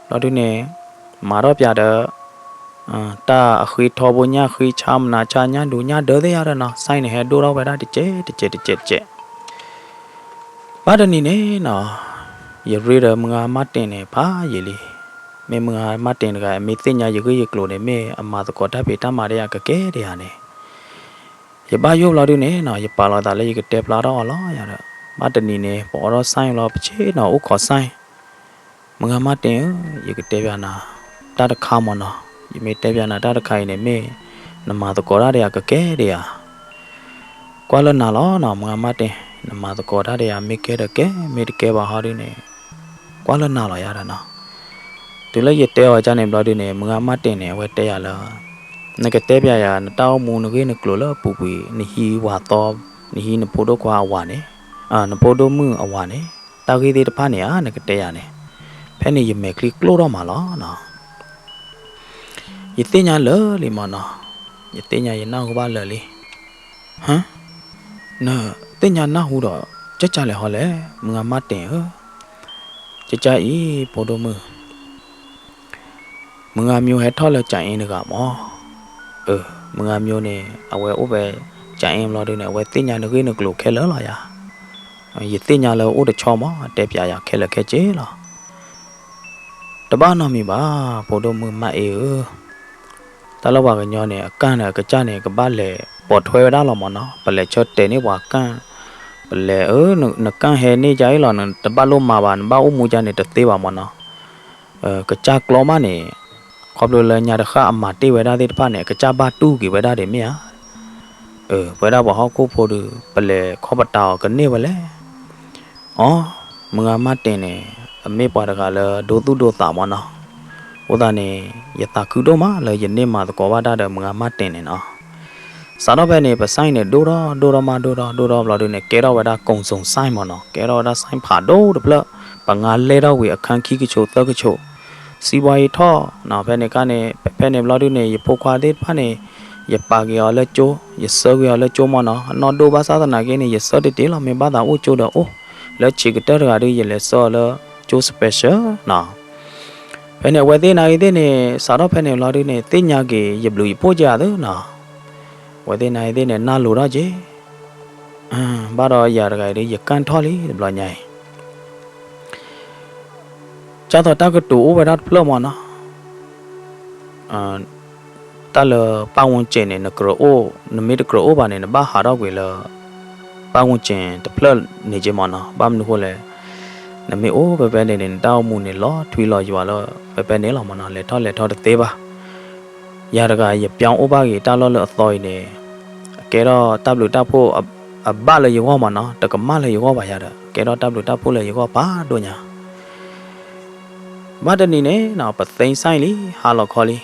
ဘျီဒုန့ၣ် မၤထီၣ်ပၠးဒီး တၢ်အဃ့ထီဘိ ညၣ်ဃ့ဆါ မနၤဆါ ညၣ်ဒူညၣ်ဒၢသ့ၣ်ယါဒီးနီၤ, စ့န့ၣ်ဟဲဒိၣ်ထီၣ်ဝဲဒၣ်တကဲးတကဲးတကဲးတကဲး. ဘၣ်တနံၤန့ၣ်နီၤ, ယရ့ဒီးမုၢ်ဂၤမါတ့ၢ်န့ၣ် ဖးယံာ်လံ. မ့ၢ်မုၢ်ဂၤမါတ့ၢ်တဂၤ မ့ၢ်သ့ၣ်ညါယဂ့ၢ်ယကျိၤန့ၣ် မ့ၢ်အမၤသကိးတၢ်ဖံးတၢ်မၤဒ်ယၤကကဲဒ်ယၤန့ၣ်, ယဘၣ်ယိၣ်ဘျီဒုန့ၣ်နီၤ, ယပာ်လီၤသးလၢယကတဲဖျါထီၣ်အီၤလီၤယၤဒီး, ဘၣ်တနံၤန့ၣ် ပအိးထီၣ်စ့လီၤ ပဆ့ၣ်နီၤအိၣ်ခိးစ့ မုၢ်ဂၤမါတ့ၢ်ဧၢ, ယကတဲပၠးနၤ တၢ်တခါမးနီၤ, ယမ့ၢ်တဲပၠးနၤတၢ်တခါအံၤန့ၣ် မ့ၢ်နမၤသကိးတၢ်ဒီးယၤကကဲဒ်ယၤ, ကွၢ်လၢနၤလီၤနီၤ, မုၢ်ဂၤမါတ့ၢ်, နမၤသကိးတၢ်ဒီးယၤ မ့ၢ်ကဲဒီးကဲ မ့ၢ်တကဲဘၣ်ဟီဒုန့ၣ် ကွၢ်လၢနၤလီၤယၤဒီးနီၤ. တုၤလၢယတဲအီၤကၢ်န့ၣ်ဘျီဒုန့ၣ် မုၢ်ဂၤမါတ့ၢ်န့ၣ် အဝဲတဲယၤလၢ နကတဲပၠးယၤ နတၢ်အိၣ်မူနဂ့ၢ်နကျိၤလၢအပူၤကွံာ် နဟံးဝၤသီ, နဟံးနဖိဒိၣ်ခွါအဝၤန့ၣ်, နဖိဒိၣ်မုၣ်အဝၤန့ၣ်, တၢ်ဂ့ၢ်သ့ၣ်တဖၣ်န့ၣ်ဧါ နကတဲယၤန့ၣ်, ဖဲန့ၣ်ယမဲာ်ချံကျိၣ်ထီၣ်မးလီၤနီၤ. ယသ့ၣ်ညါလၢာ်လံမးနီၤ, ယသ့ၣ်ညါယနၢ်ဟူဘၣ်လၢာ်လံ. ဟါ, နသ့ၣ်ညါနၢ်ဟူဒီး ကၢ်ကၢ်လဲၣ်ဟီလဲၣ် မုၢ်ဂၤမါတ့ၢ်ဧၢ. ကၢ်ကၢ်အံၤ ဖိဒိၣ်မုၣ် မုၢ်ဂၤမျိုးဟဲထီၣ်လၢကၠၤအ့တဂၤမး. အၢ မုၢ်ဂၤမျိုးန့ၣ် အဝဲအိၣ်ဖဲကၠၤအ့ဘျီဒုန့ၣ် အဝဲသ့ၣ်ညါနဂ့ၢ်နကျိၤခဲလၢာ်လီၤယၤ. ယသ့ၣ်ညါလၢအိၣ်တဆီမး တဲပၠးယၤခဲလၢာ်ခဲဆ့လီၤ. တဘၣ်နီတမံၤဘၣ် ဖိဒိၣ်မုၣ်မါအ့ၣ်ဧၢ. တၢ်လၢပှၤကညီန့ၣ် အကၢ်န့ၣ် အကစၢ်န့ၣ် ကဘၣ်လဲၤပိာ်ထွဲဝဲဒၣ်လီၤမးနီၤ. ပလဲၤဆၢတဲာ်န့ၢ်ပှၤကၢ်, ပလဲၤ အၢ နကၢ်ဟဲန့ၢ်ယၤအံၤလီၤ, နတဘၣ်လိၣ်မၤဘၣ်, နဘၣ်အိၣ်မူယၤန့ၣ်တသ့ဘၣ်မးနီၤ. ကစၢ်ကျီမးန့ၣ် ခီဖျိလၢညါတဃၣ်အမၤတ့ၢ်ဝဲဒၣ်သ့ၣ်တဖၣ်န့ၣ် အကစၢ်ဘၣ်တူၢ်က့ၤဝဲဒၣ်ဒ်မ့ၢ်ဧါ. ပဝဲဒၣ်ပှၤဟီၣ်ခိၣ်ဖိဒီး ပလဲၤခီပတာ်အီၤကန့ၢ်ဝဲလဲၣ်. အီ, မုၢ်ဂၤမါတ့ၢ်န့ၣ် အမ့ၢ်ပှၤတဂၤလၢဒိသူၣ်ဒိသးမးနီၤ. အဃိသတးန့ၣ် ယသးခုဒိၣ်မးလၢယန့ၢ်မၤသကိးဘၣ်တၢ်ဒီးမုၢ်ဂၤမါတ့ၢ်န့ၣ်နီၤ. စးထီၣ်ဖဲန့ၣ် ပစဲန့ၣ် ဒိၣ်ထီၣ်ဒိၣ်ထီၣ်မးဒိၣ်ထီၣ်ဒိၣ်ထီၣ်ဘျီဒုန့ၣ် ကဲထီၣ်ဝဲဒၣ်ကိၣ်စိၤစဲမးနီၤ, ကဲထီၣ်ဝဲဒၣ်စဲဖးဒိၣ်တဖျၢၣ်, ပငါလဲၢ်ထီၣ်ဝံၤအခန်းခံကဆိးသၢကဆိး, စံးဘှါယံၤထီၣ်နီၤ. ဖဲန့ၣ်အခါန့ၣ် ဖဲန့ၣ်ဘျီဒုန့ၣ် ယဖိခွါသ့ၣ်တဖၣ်န့ၣ် ယပာ်က့ၤအီၤလၢကၠိ, ယဆှၢက့ၤအီၤလၢကၠိမၢ်နီၤ. အနီၢ်ဒိၣ်ဘၣ်ဆၣ်သနာ်က့န့ၣ် ယဆှၢတ့ၢ်တ့ၢ်လီၤ. မ့ၢ်ဘၣ်သးအိၣ်ကၠိဒီးအိၣ်, လၢဆံးကတၢၢ်တဂၤဒီး ယလဲၤဆှၢအီၤလၢကၠိ special နီၤ. ဖဲန့ၣ် အဝဲသ့ၣ်နၤအံၤသ့ၣ်န့ၣ် စးထီၣ်ဖဲန့ၣ်လီၤဒုန့ၣ် သ့ၣ်ညါက့ၤယဘျုးယဖှိၣ်က့ၤဧါသ့နီၤ. အဝဲသ့ၣ်နၤအံၤသ့ၣ်န့ၣ် နၢ်လိၤထီၣ်က့ၤ ဘၣ်ဒီးယၤတဂၤအံၤဒီး ယကၢ်ထီၣ်လံတဘျီညါအံၤ, ကၢ်သိးတၢ်ကတိၤအိၣ်ဝဲဒၣ်တဖျၢၣ်မၢ်နီၤ. တၢ်လၢပၢ်ဝူၣ်စ့ၣ်န့ၣ် နကြၢးအိၣ်, နမ့ၢ်တကြၢးအိၣ်ဘၣ်န့ၣ် နဘၣ်ဟးထီၣ်ကွံာ်လၢ ပၢ်ဝူၣ်စ့ၣ်တဖျၢၣ်န့ၣ်က့မၢ်နီၤ. ဘၣ်မနုၤဃိလဲၣ်, နမ့ၢ်အိၣ်ဖဲဖဲန့ၣ်န့ၣ် နတၢ်အိၣ်မူန့ၣ် လီၤထွံလီၤယွၤလၢ ဖဲဖဲန့ၣ်လီၤမၢ်နီၤ. လဲၤထီၣ်လဲၤထီတသ့ဘၣ်. ယၤတဂၤ ယပျီအိၣ်ဘၣ်က့ၤတၢ်လီၢ်လၢအသီအံၤန့ၣ် ကဲထီၣ်တၢ်ဘျုးတၢ်ဖှိၣ်အဘၣ်လၢယဂီၢ်မၢ်နီၤ, တကမၣ်လၢယဂီၢ်ဘၣ်ယၤဒီး ကဲထီၣ်တၢ်ဘျုးတၢ်ဖှိၣ်လၢယဂီၢ်ဖးဒိၣ်ညါ. ဘၣ်တနံၤန့ၣ်နီၤ ပသ့စၢ်လံ ဟါလီၤခီလံ,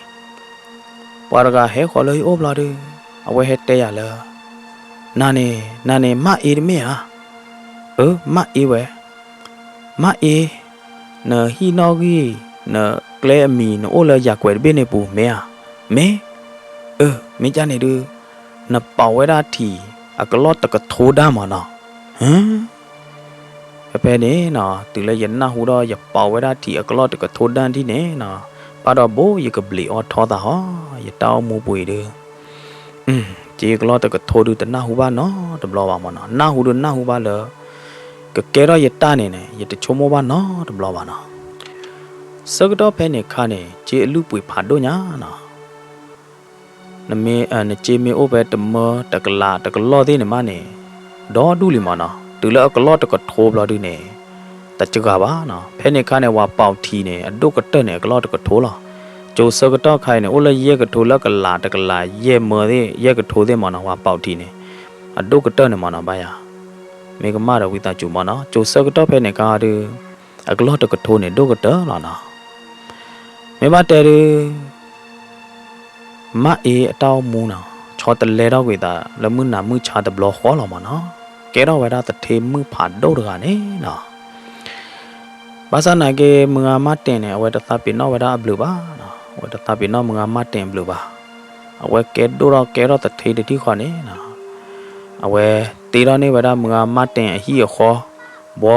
ပှၤတဂၤဟဲဃီၤလၢဟံၣ်အိၣ်ဘျီဒီး အဝဲဟဲတဲယၤလၢ နၤန့ၣ် နၤန့ၣ် မၢ်အ့တမ့ၢ်ဧါ. အၢ မၢ်အ့ဝဲ, မၢ်အ့, နဟံၣ်နီၣ်ဂံၢ် နကျဲအမံၤ နအိၣ်လၢယၤကွဲးတဘ့ၣ်န့ၣ်ပူၤမ့ၢ်ဧါ. မ့ၢ်, အၢ မ့ၢ်ကၢ်န့ၣ်ဒုး နပာ်ဝဲဒၣ်ထံၣ် အကလီၢ်တကထိဒါမၢ်နီၤ. ဟၢ ဖဲဖဲန့ၣ်နီၤ တုၤလၢယနၢ်ဟူဒီး ယပာ်ဝဲဒၣ်ထံၣ်အကလီၢ်တကထိဒါထံၣ်န့ၣ်နီၤ, ဘၣ်ဒီးဘိ ယကဘျံးအီၣ်ထီသးဟီ, ယတၢ်အိၣ်မူပူၤအံၤဒုး က့ကလီၢ်တကထိဒုး တနၢ်ဟူဘၣ်နီတဘျီဘၣ်မၢ်နီၤ. နၢ်ဟူဒုးနၢ်ဟူဘၣ်လၢ ကကဲထီၣ်ယတၢ်န့ၣ်န့ၣ် ယတဆိကမိၣ်ဘၣ်နီတဘျီဘၣ်နီၤ. ဆၢကတီၢ်ဖဲန့ၣ်အခါန့ၣ် က့အလုၢ်ပှ့ၤဖးဒိၣ်ညါနီၤ. နမ့ၢ် နက့မ့ၢ်အိၣ်ဖဲတမၢတကလးတကလီၢ်သ့ၣ်န့ၣ်မးန့ၣ် ဒီဒူၣ်လံမၢ်နီၤ. တုၤလၢအကလီၢ်တကထိဘျီဒုးန့ၣ် တစှၤဘၣ်နီၤ. ဖဲန့ၣ်အခါန့ၣ် ပှၤပာ်ထံၣ်န့ၣ် အဒိၣ်ကတၢၢ်န့ၣ် အကလီၢ်တကထိလီၤ. ကၠိဆၢကတီၢ်ခါအံၤန့ၣ် အိၣ်လၢယဲၢ်ကထိလၢကလးတကလးယဲၢ်မၢသ့ၣ် ယဲၢ်ကထိသ့ၣ်မၢ်နီၤ ပှၤပာ်ထံၣ်န့ၣ် အဒိၣ်ကတၢၢ်န့ၣ်မၢ်နီၤ ဘၣ်ယၤ မ့ၢ်ကမၣ်ဒီးဝံသးစူၤမၢ်နီၤ. ကၠိဆၢကတီၢ်ဖဲန့ၣ်အခါဒုး အကလီၢ်တကထိန့ၣ်ဒိၣ်ကတၢၢ်လီၤနီၤ. မ့ၢ်ဘၣ်တဲဒုး မၢ်အ့အတၢ်အိၣ်မူနီၤ ဆီတလဲထီၣ်ကွံာ်သးလၢမုၢ်နၤမုၢ်ဆါတဘျီဃီလီၤမၢ်နီၤ. ကဲထီၣ်ဝဲဒၣ်သထ့မုၣ်ဖးဒိၣ်တဂၤန့ၣ်နီၤ. ဘၣ်ဆၣ်နာ်က့ မုၢ်ဂၤမၢ်တ့ၢ်န့ၣ် အဝဲတသးပ့ၤနီၣ်ဝဲဒၣ်အဘျုးဘၣ်နီၤ. အဝဲတသးပ့ၤနီၣ်မုၢ်ဂၤမၢ်တ့ၢ်အဘျုးဘၣ်. အဝဲကဲဒိၣ်ထီၣ်ကဲထီၣ်သထ့တထံၣ်ဃီန့ၣ်နီၤ အဝဲတ့ထီၣ်န့ၢ်ဝဲဒၣ်မုၢ်ဂၤမၢ်တ့ၢ်အဟံၣ်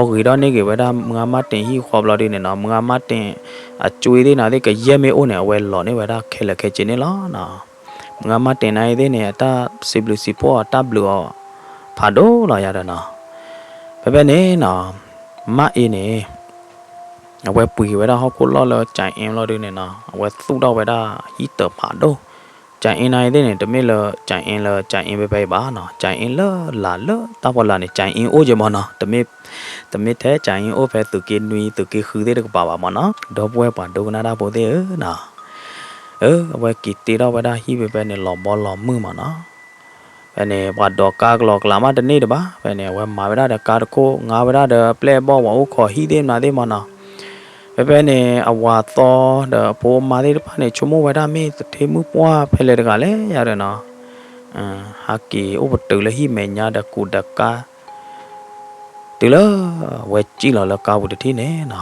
အဃီ, ဘှီဂ့ၤထီၣ်န့ၢ်က့ၤဝဲဒၣ်မုၢ်ဂၤမၢ်တ့ၢ်အဟံၣ်အဃီဘျီဒုးန့ၣ်နီၤ မုၢ်ဂၤမၢ်တ့ၢ်အကွ့သ့ၣ်နၤသ့ၣ် ကယဲၢ်မ့ၢ်အိၣ်န့ၣ် အဝဲလီၤန့ၢ်ဝဲဒၣ်ခဲလၢာ်ခဲဆ့န့ၣ်လီၤနီၤ. မုၢ်ဂၤမၢ်တ့ၢ်နၤအံၤသ့ၣ်န့ၣ် အတၢ်စံးဘျုးစံးဖှိၣ်အီၤ တၢ်ဘျုးအီၤဖးဒိၣ်လီၤယၤဒီးနီၤ. ဖဲဖဲန့ၣ်နီၤ မၢ်အ့န့ၣ် အဝဲပှ့ၤက့ၤဝဲဒၣ်ဟီၣ်ခိၣ်လီၢ်လၢကၠၤအ့ဘျီဒုးန့ၣ်နီၤ အဝဲသူၣ်ထီၣ်ဝဲဒၣ်ဟံၣ်တၢၤဖးဒိၣ်. ကၠၤအ့နၤအံၤသ့ၣ်န့ၣ် တမ့ၢ်လၢကၠၤအ့လၢကၠၤအ့ဖဲဖဲအံၤဘၣ်နီၤ. ကၠၤအ့လၢလာ်လၢတၢ်ဖီလာ်န့ၣ် ကၠၤအ့အိၣ်က့မၢ်နီၤ. တမ့ၢ်ထဲကၠၤအ့အိၣ်ဖဲသုးက့နွံသုးက့ဃုသ့ၣ်တကပၤဘၣ်မၢ်နီၤ. ဒီပုၢ်ဝဲၢ်ပှၤဒိကနၣ်တၢ်ဖိသ့ၣ်ဧၢနီၤ အဝဲက့ၤတ့ထီၣ်ဝဲဒၣ်ဟံၣ်ဖဲဖဲန့ၣ် လီၤဘီလီၤမုၢ်မၢ်နီၤ. ဖဲန့ၣ် ပှၤဒိးကါကလီကလးမးတန့ၢ်တဘၣ်. ဖဲန့ၣ် အဝဲမၤဝဲဒၣ်ဒီးကါတခိၣ် ငါဝဲဒၣ်ဒီးပျဲၢ်အဘီၣ် ပှၤအိၣ်ခိးဟံၣ်သ့ၣ်မနုၤသ့ၣ်မၢ်နီၤ. ဖဲဖဲန့ၣ် အဝၤသီဒီးအဖိအမါသ့ၣ်တဖၣ်န့ၣ် ဆိကမိၣ်ဝဲဒၣ်မ့ၢ်သထ့မုၣ်ပှၢ်ဖဲလဲၣ်တဂၤလဲၣ် ယၤဒီးနီၤ. ဟးက့ၤအိၣ်ပတုာ်လၢဟံၣ်မဲာ်ညါဒီးကူးဒီးကါ တုၤလၢအဝဲစံၣ်လီၤလၢကါပူၤတထံၣ်န့ၣ်နီၤ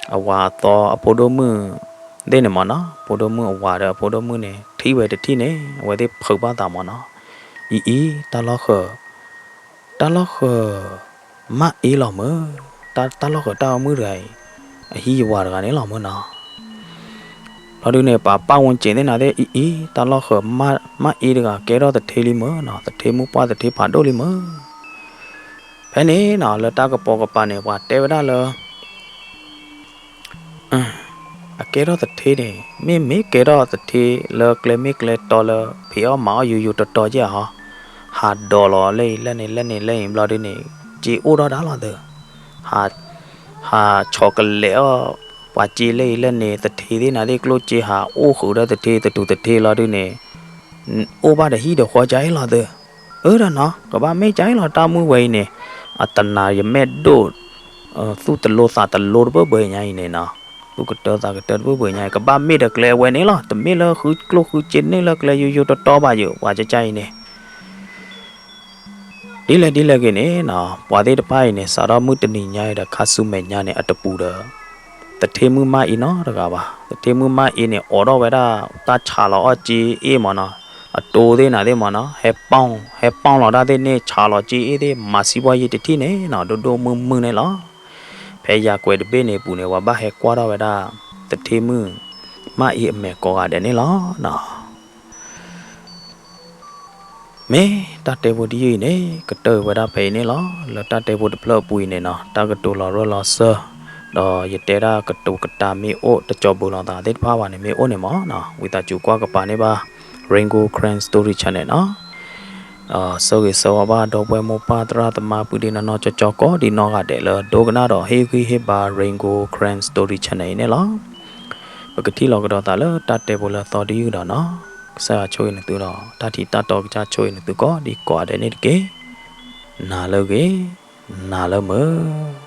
အဝၤအသီအဖိဒိၣ်မုၣ်သ့ၣ်န့ၣ်မၢ်နီၤ ဖိဒိၣ်မုၣ်အဝၤဒီးအဖိဒိၣ်မုၣ်န့ၣ် ထံၣ်ဝဲတထံၣ်န့ၣ် အဝဲသ့ၣ်ဖုးဘၣ်သးမၢ်နီၤ. အံၤအံၤ တၢ်လီၢ်ဃၢၤ တၢ်လီၢ်ဃၢၤ မၢ်အ့လီၤမၢ်, တၢ်လီၢ်ဃၢၤတၢ်အိၣ်မူတဂၤအံၤ အဟံၣ်ယဝၤတဂၤန့ၣ်လီၤမၢ်နီၤ. လီၤဒုးန့ၣ် ပှၤပၢ်ဝူၣ်စ့ၣ်သ့ၣ်နၤသ့ၣ် အံၤအံၤ တၢ်လီၢ်ဃၢၤမၢ်အ့တဂၤ ကဲထီၣ်သထ့လံမၢ်နီၤ, သထ့မုၣ်ပှၢ်သထ့ဖးဒိၣ်လံမၢ်. ဖဲန့ၣ်နီၤ လၢတၢ်ကပိာ်ကပၤန့ၣ် ပှၤတဲဝဲဒၣ်လၢ အကဲထီၣ်သထ့န့ၣ် မ့မ့ၢ်ကဲထီၣ်သထ့လၢကျဲမ့ၢ်ကျဲတီလၢ ဖံးအီၣ်မၤအီၣ်ယိယိတီတီက့ဧါဟီ, ဟးဒိးလီၤလၢအံၤလၢန့ၣ်လၢန့ၣ်လၢအံၤဘျီဒုးန့ၣ် က့အိၣ်ထီၣ်ဒၣ်လီၤသၢ, ဟးဆီၣ်ကလဲာ်အီၣ် ပှၤက့လၢအံၤလၢန့ၣ် သထ့သ့ၣ်နၤသ့ၣ်ကျိၣ်က့ ဟးအိၣ်ဃုာ်ဒီးသထ့သတူၢ်သထ့လီၤဒုးန့ၣ် အိၣ်ဘၣ်ဒီးဟံၣ်ဒီးဃီကါအံၤလီၤသၢ. အၢဒီးနီၤ ကဘၣ်မ့ၢ်ကါအံၤလီၤ တၢ်မုၢ်ဝဲအံၤန့ၣ် အတနၤယမဲာ်ဒိၣ် သူၣ်တလိသးတလိတဘၢဘၢညါအံၤန့ၣ်နီၤ, သူၣ်ကတၢသးကတၢတဘၢဘၢညါအံၤ ကဘၣ်မ့ၢ်ဒီးကျဲအဝဲန့ၣ်လီၤ, တမ့ၢ်လၢဃုကျိၣ်ဃုစ့န့ၢ်လၢကျဲယိယိတီတီဘၣ်ယိၤ ပှၤကါအံၤန့ၣ် ဒ်လဲၣ်ဒ်လဲၣ်ဂ့ၤန့ၣ်နီၤ ပှၤသ့ၣ်တဖၣ်အံၤန့ၣ် စးထီၣ်မုၢ်တနံၤညါအံၤဒီး ခါဆူမဲာ်ညါန့ၣ် အတပူၤဒီး သထ့မုၣ်မၢ်အ့နီတဂၤဘၣ်. သထ့မုၣ်မၢ်အ့န့ၣ် အိးထီၣ်ဝဲဒၣ် တၢ်ဆးလီၤအီၣ်က့အ့ၣ်မၢ်နီၤ, အတိၢ်သ့ၣ်နၤသ့ၣ်မးနီၤ, ဟဲပီၣ်လီၤတၢ်သ့ၣ်န့ၣ် ဆးလီၤက့အ့ၣ်သ့ၣ် မၤစံၣ်ပှၢ်ယံာ်တထံၣ်န့ၣ်နီၤ, ဒိၣ်ဒိၣ်မုၢ်မုၢ်န့ၣ်လီၤ. ဖဲယၤကွဲးတဘ့ၣ်န့ၣ်အပူၤန့ၣ် ပှၤဘၣ်ဟဲကွၢ်ထီၣ်ဝဲဒၣ် သထ့မုၣ်မၢ်အ့အမဲာ်ကိးဂၤဒဲးန့ၣ်လီၤနီၤ. မ့ၢ်တၢ်တဲဖိတယုၢ်အံၤန့ၣ် ကတၢၢ်ဝဲဒၣ်ဖဲအံၤန့ၣ်လီၤ. လၢတၢ်တဲဖိတဖျၢၣ်အပူၤအံၤန့ၣ်နီၤ, တၢ်ကတိၤလီၤရၢၢ်လီၤစၢၢ်, ဒီးယတဲဒၣ်ကတိၤကတာ်မ့ၢ်အိၣ် တကၠီၤဘုးလိာ်သးသ့ၣ်တဖၣ်ဘၣ်န့ၣ် မ့ၢ်အိၣ်န့ၣ်မးနီၤ, ဝံသးစူၤကွၢ်ကပၤန့ၢ်ဘၣ် Rain Gold Karen Story Channel နီၤ. ဆၢဂ့ၤဆၢဝါဘၣ်ဒီပုၢ်ဝဲၢ်မိၢ်ပၢ်သရၣ်သမါ ပုၢ်ဒ့နီၢ်နီၢ် ကၠီကၠီကိးဒံးနီၢ်ဂၤဒဲး လၢဒိကနၣ်ဒီးဟ့ၣ်ဂံၢ်ဟ့ၣ်ဘါ Rain Gold Karen Story Channel အံၤန့ၣ်လီၤ. ပကထံၣ်လိာ်ကဒီးသးလၢတၢ်တဲဖိလၢအသီတယုၢ်ကဒီးနီၤ. ကစၢ်ယွၤဆိၣ်ဂ့ၤနသုဒီး တၢ်ထံးတၢ်တီကစၢ်ဆိၣ်ဂ့ၤနသုကိးဒံးကိးဂၤဒဲးန့ၣ်တက့ၢ်. နၤလၢအဂ့ၤ, နၤလၢမုာ်.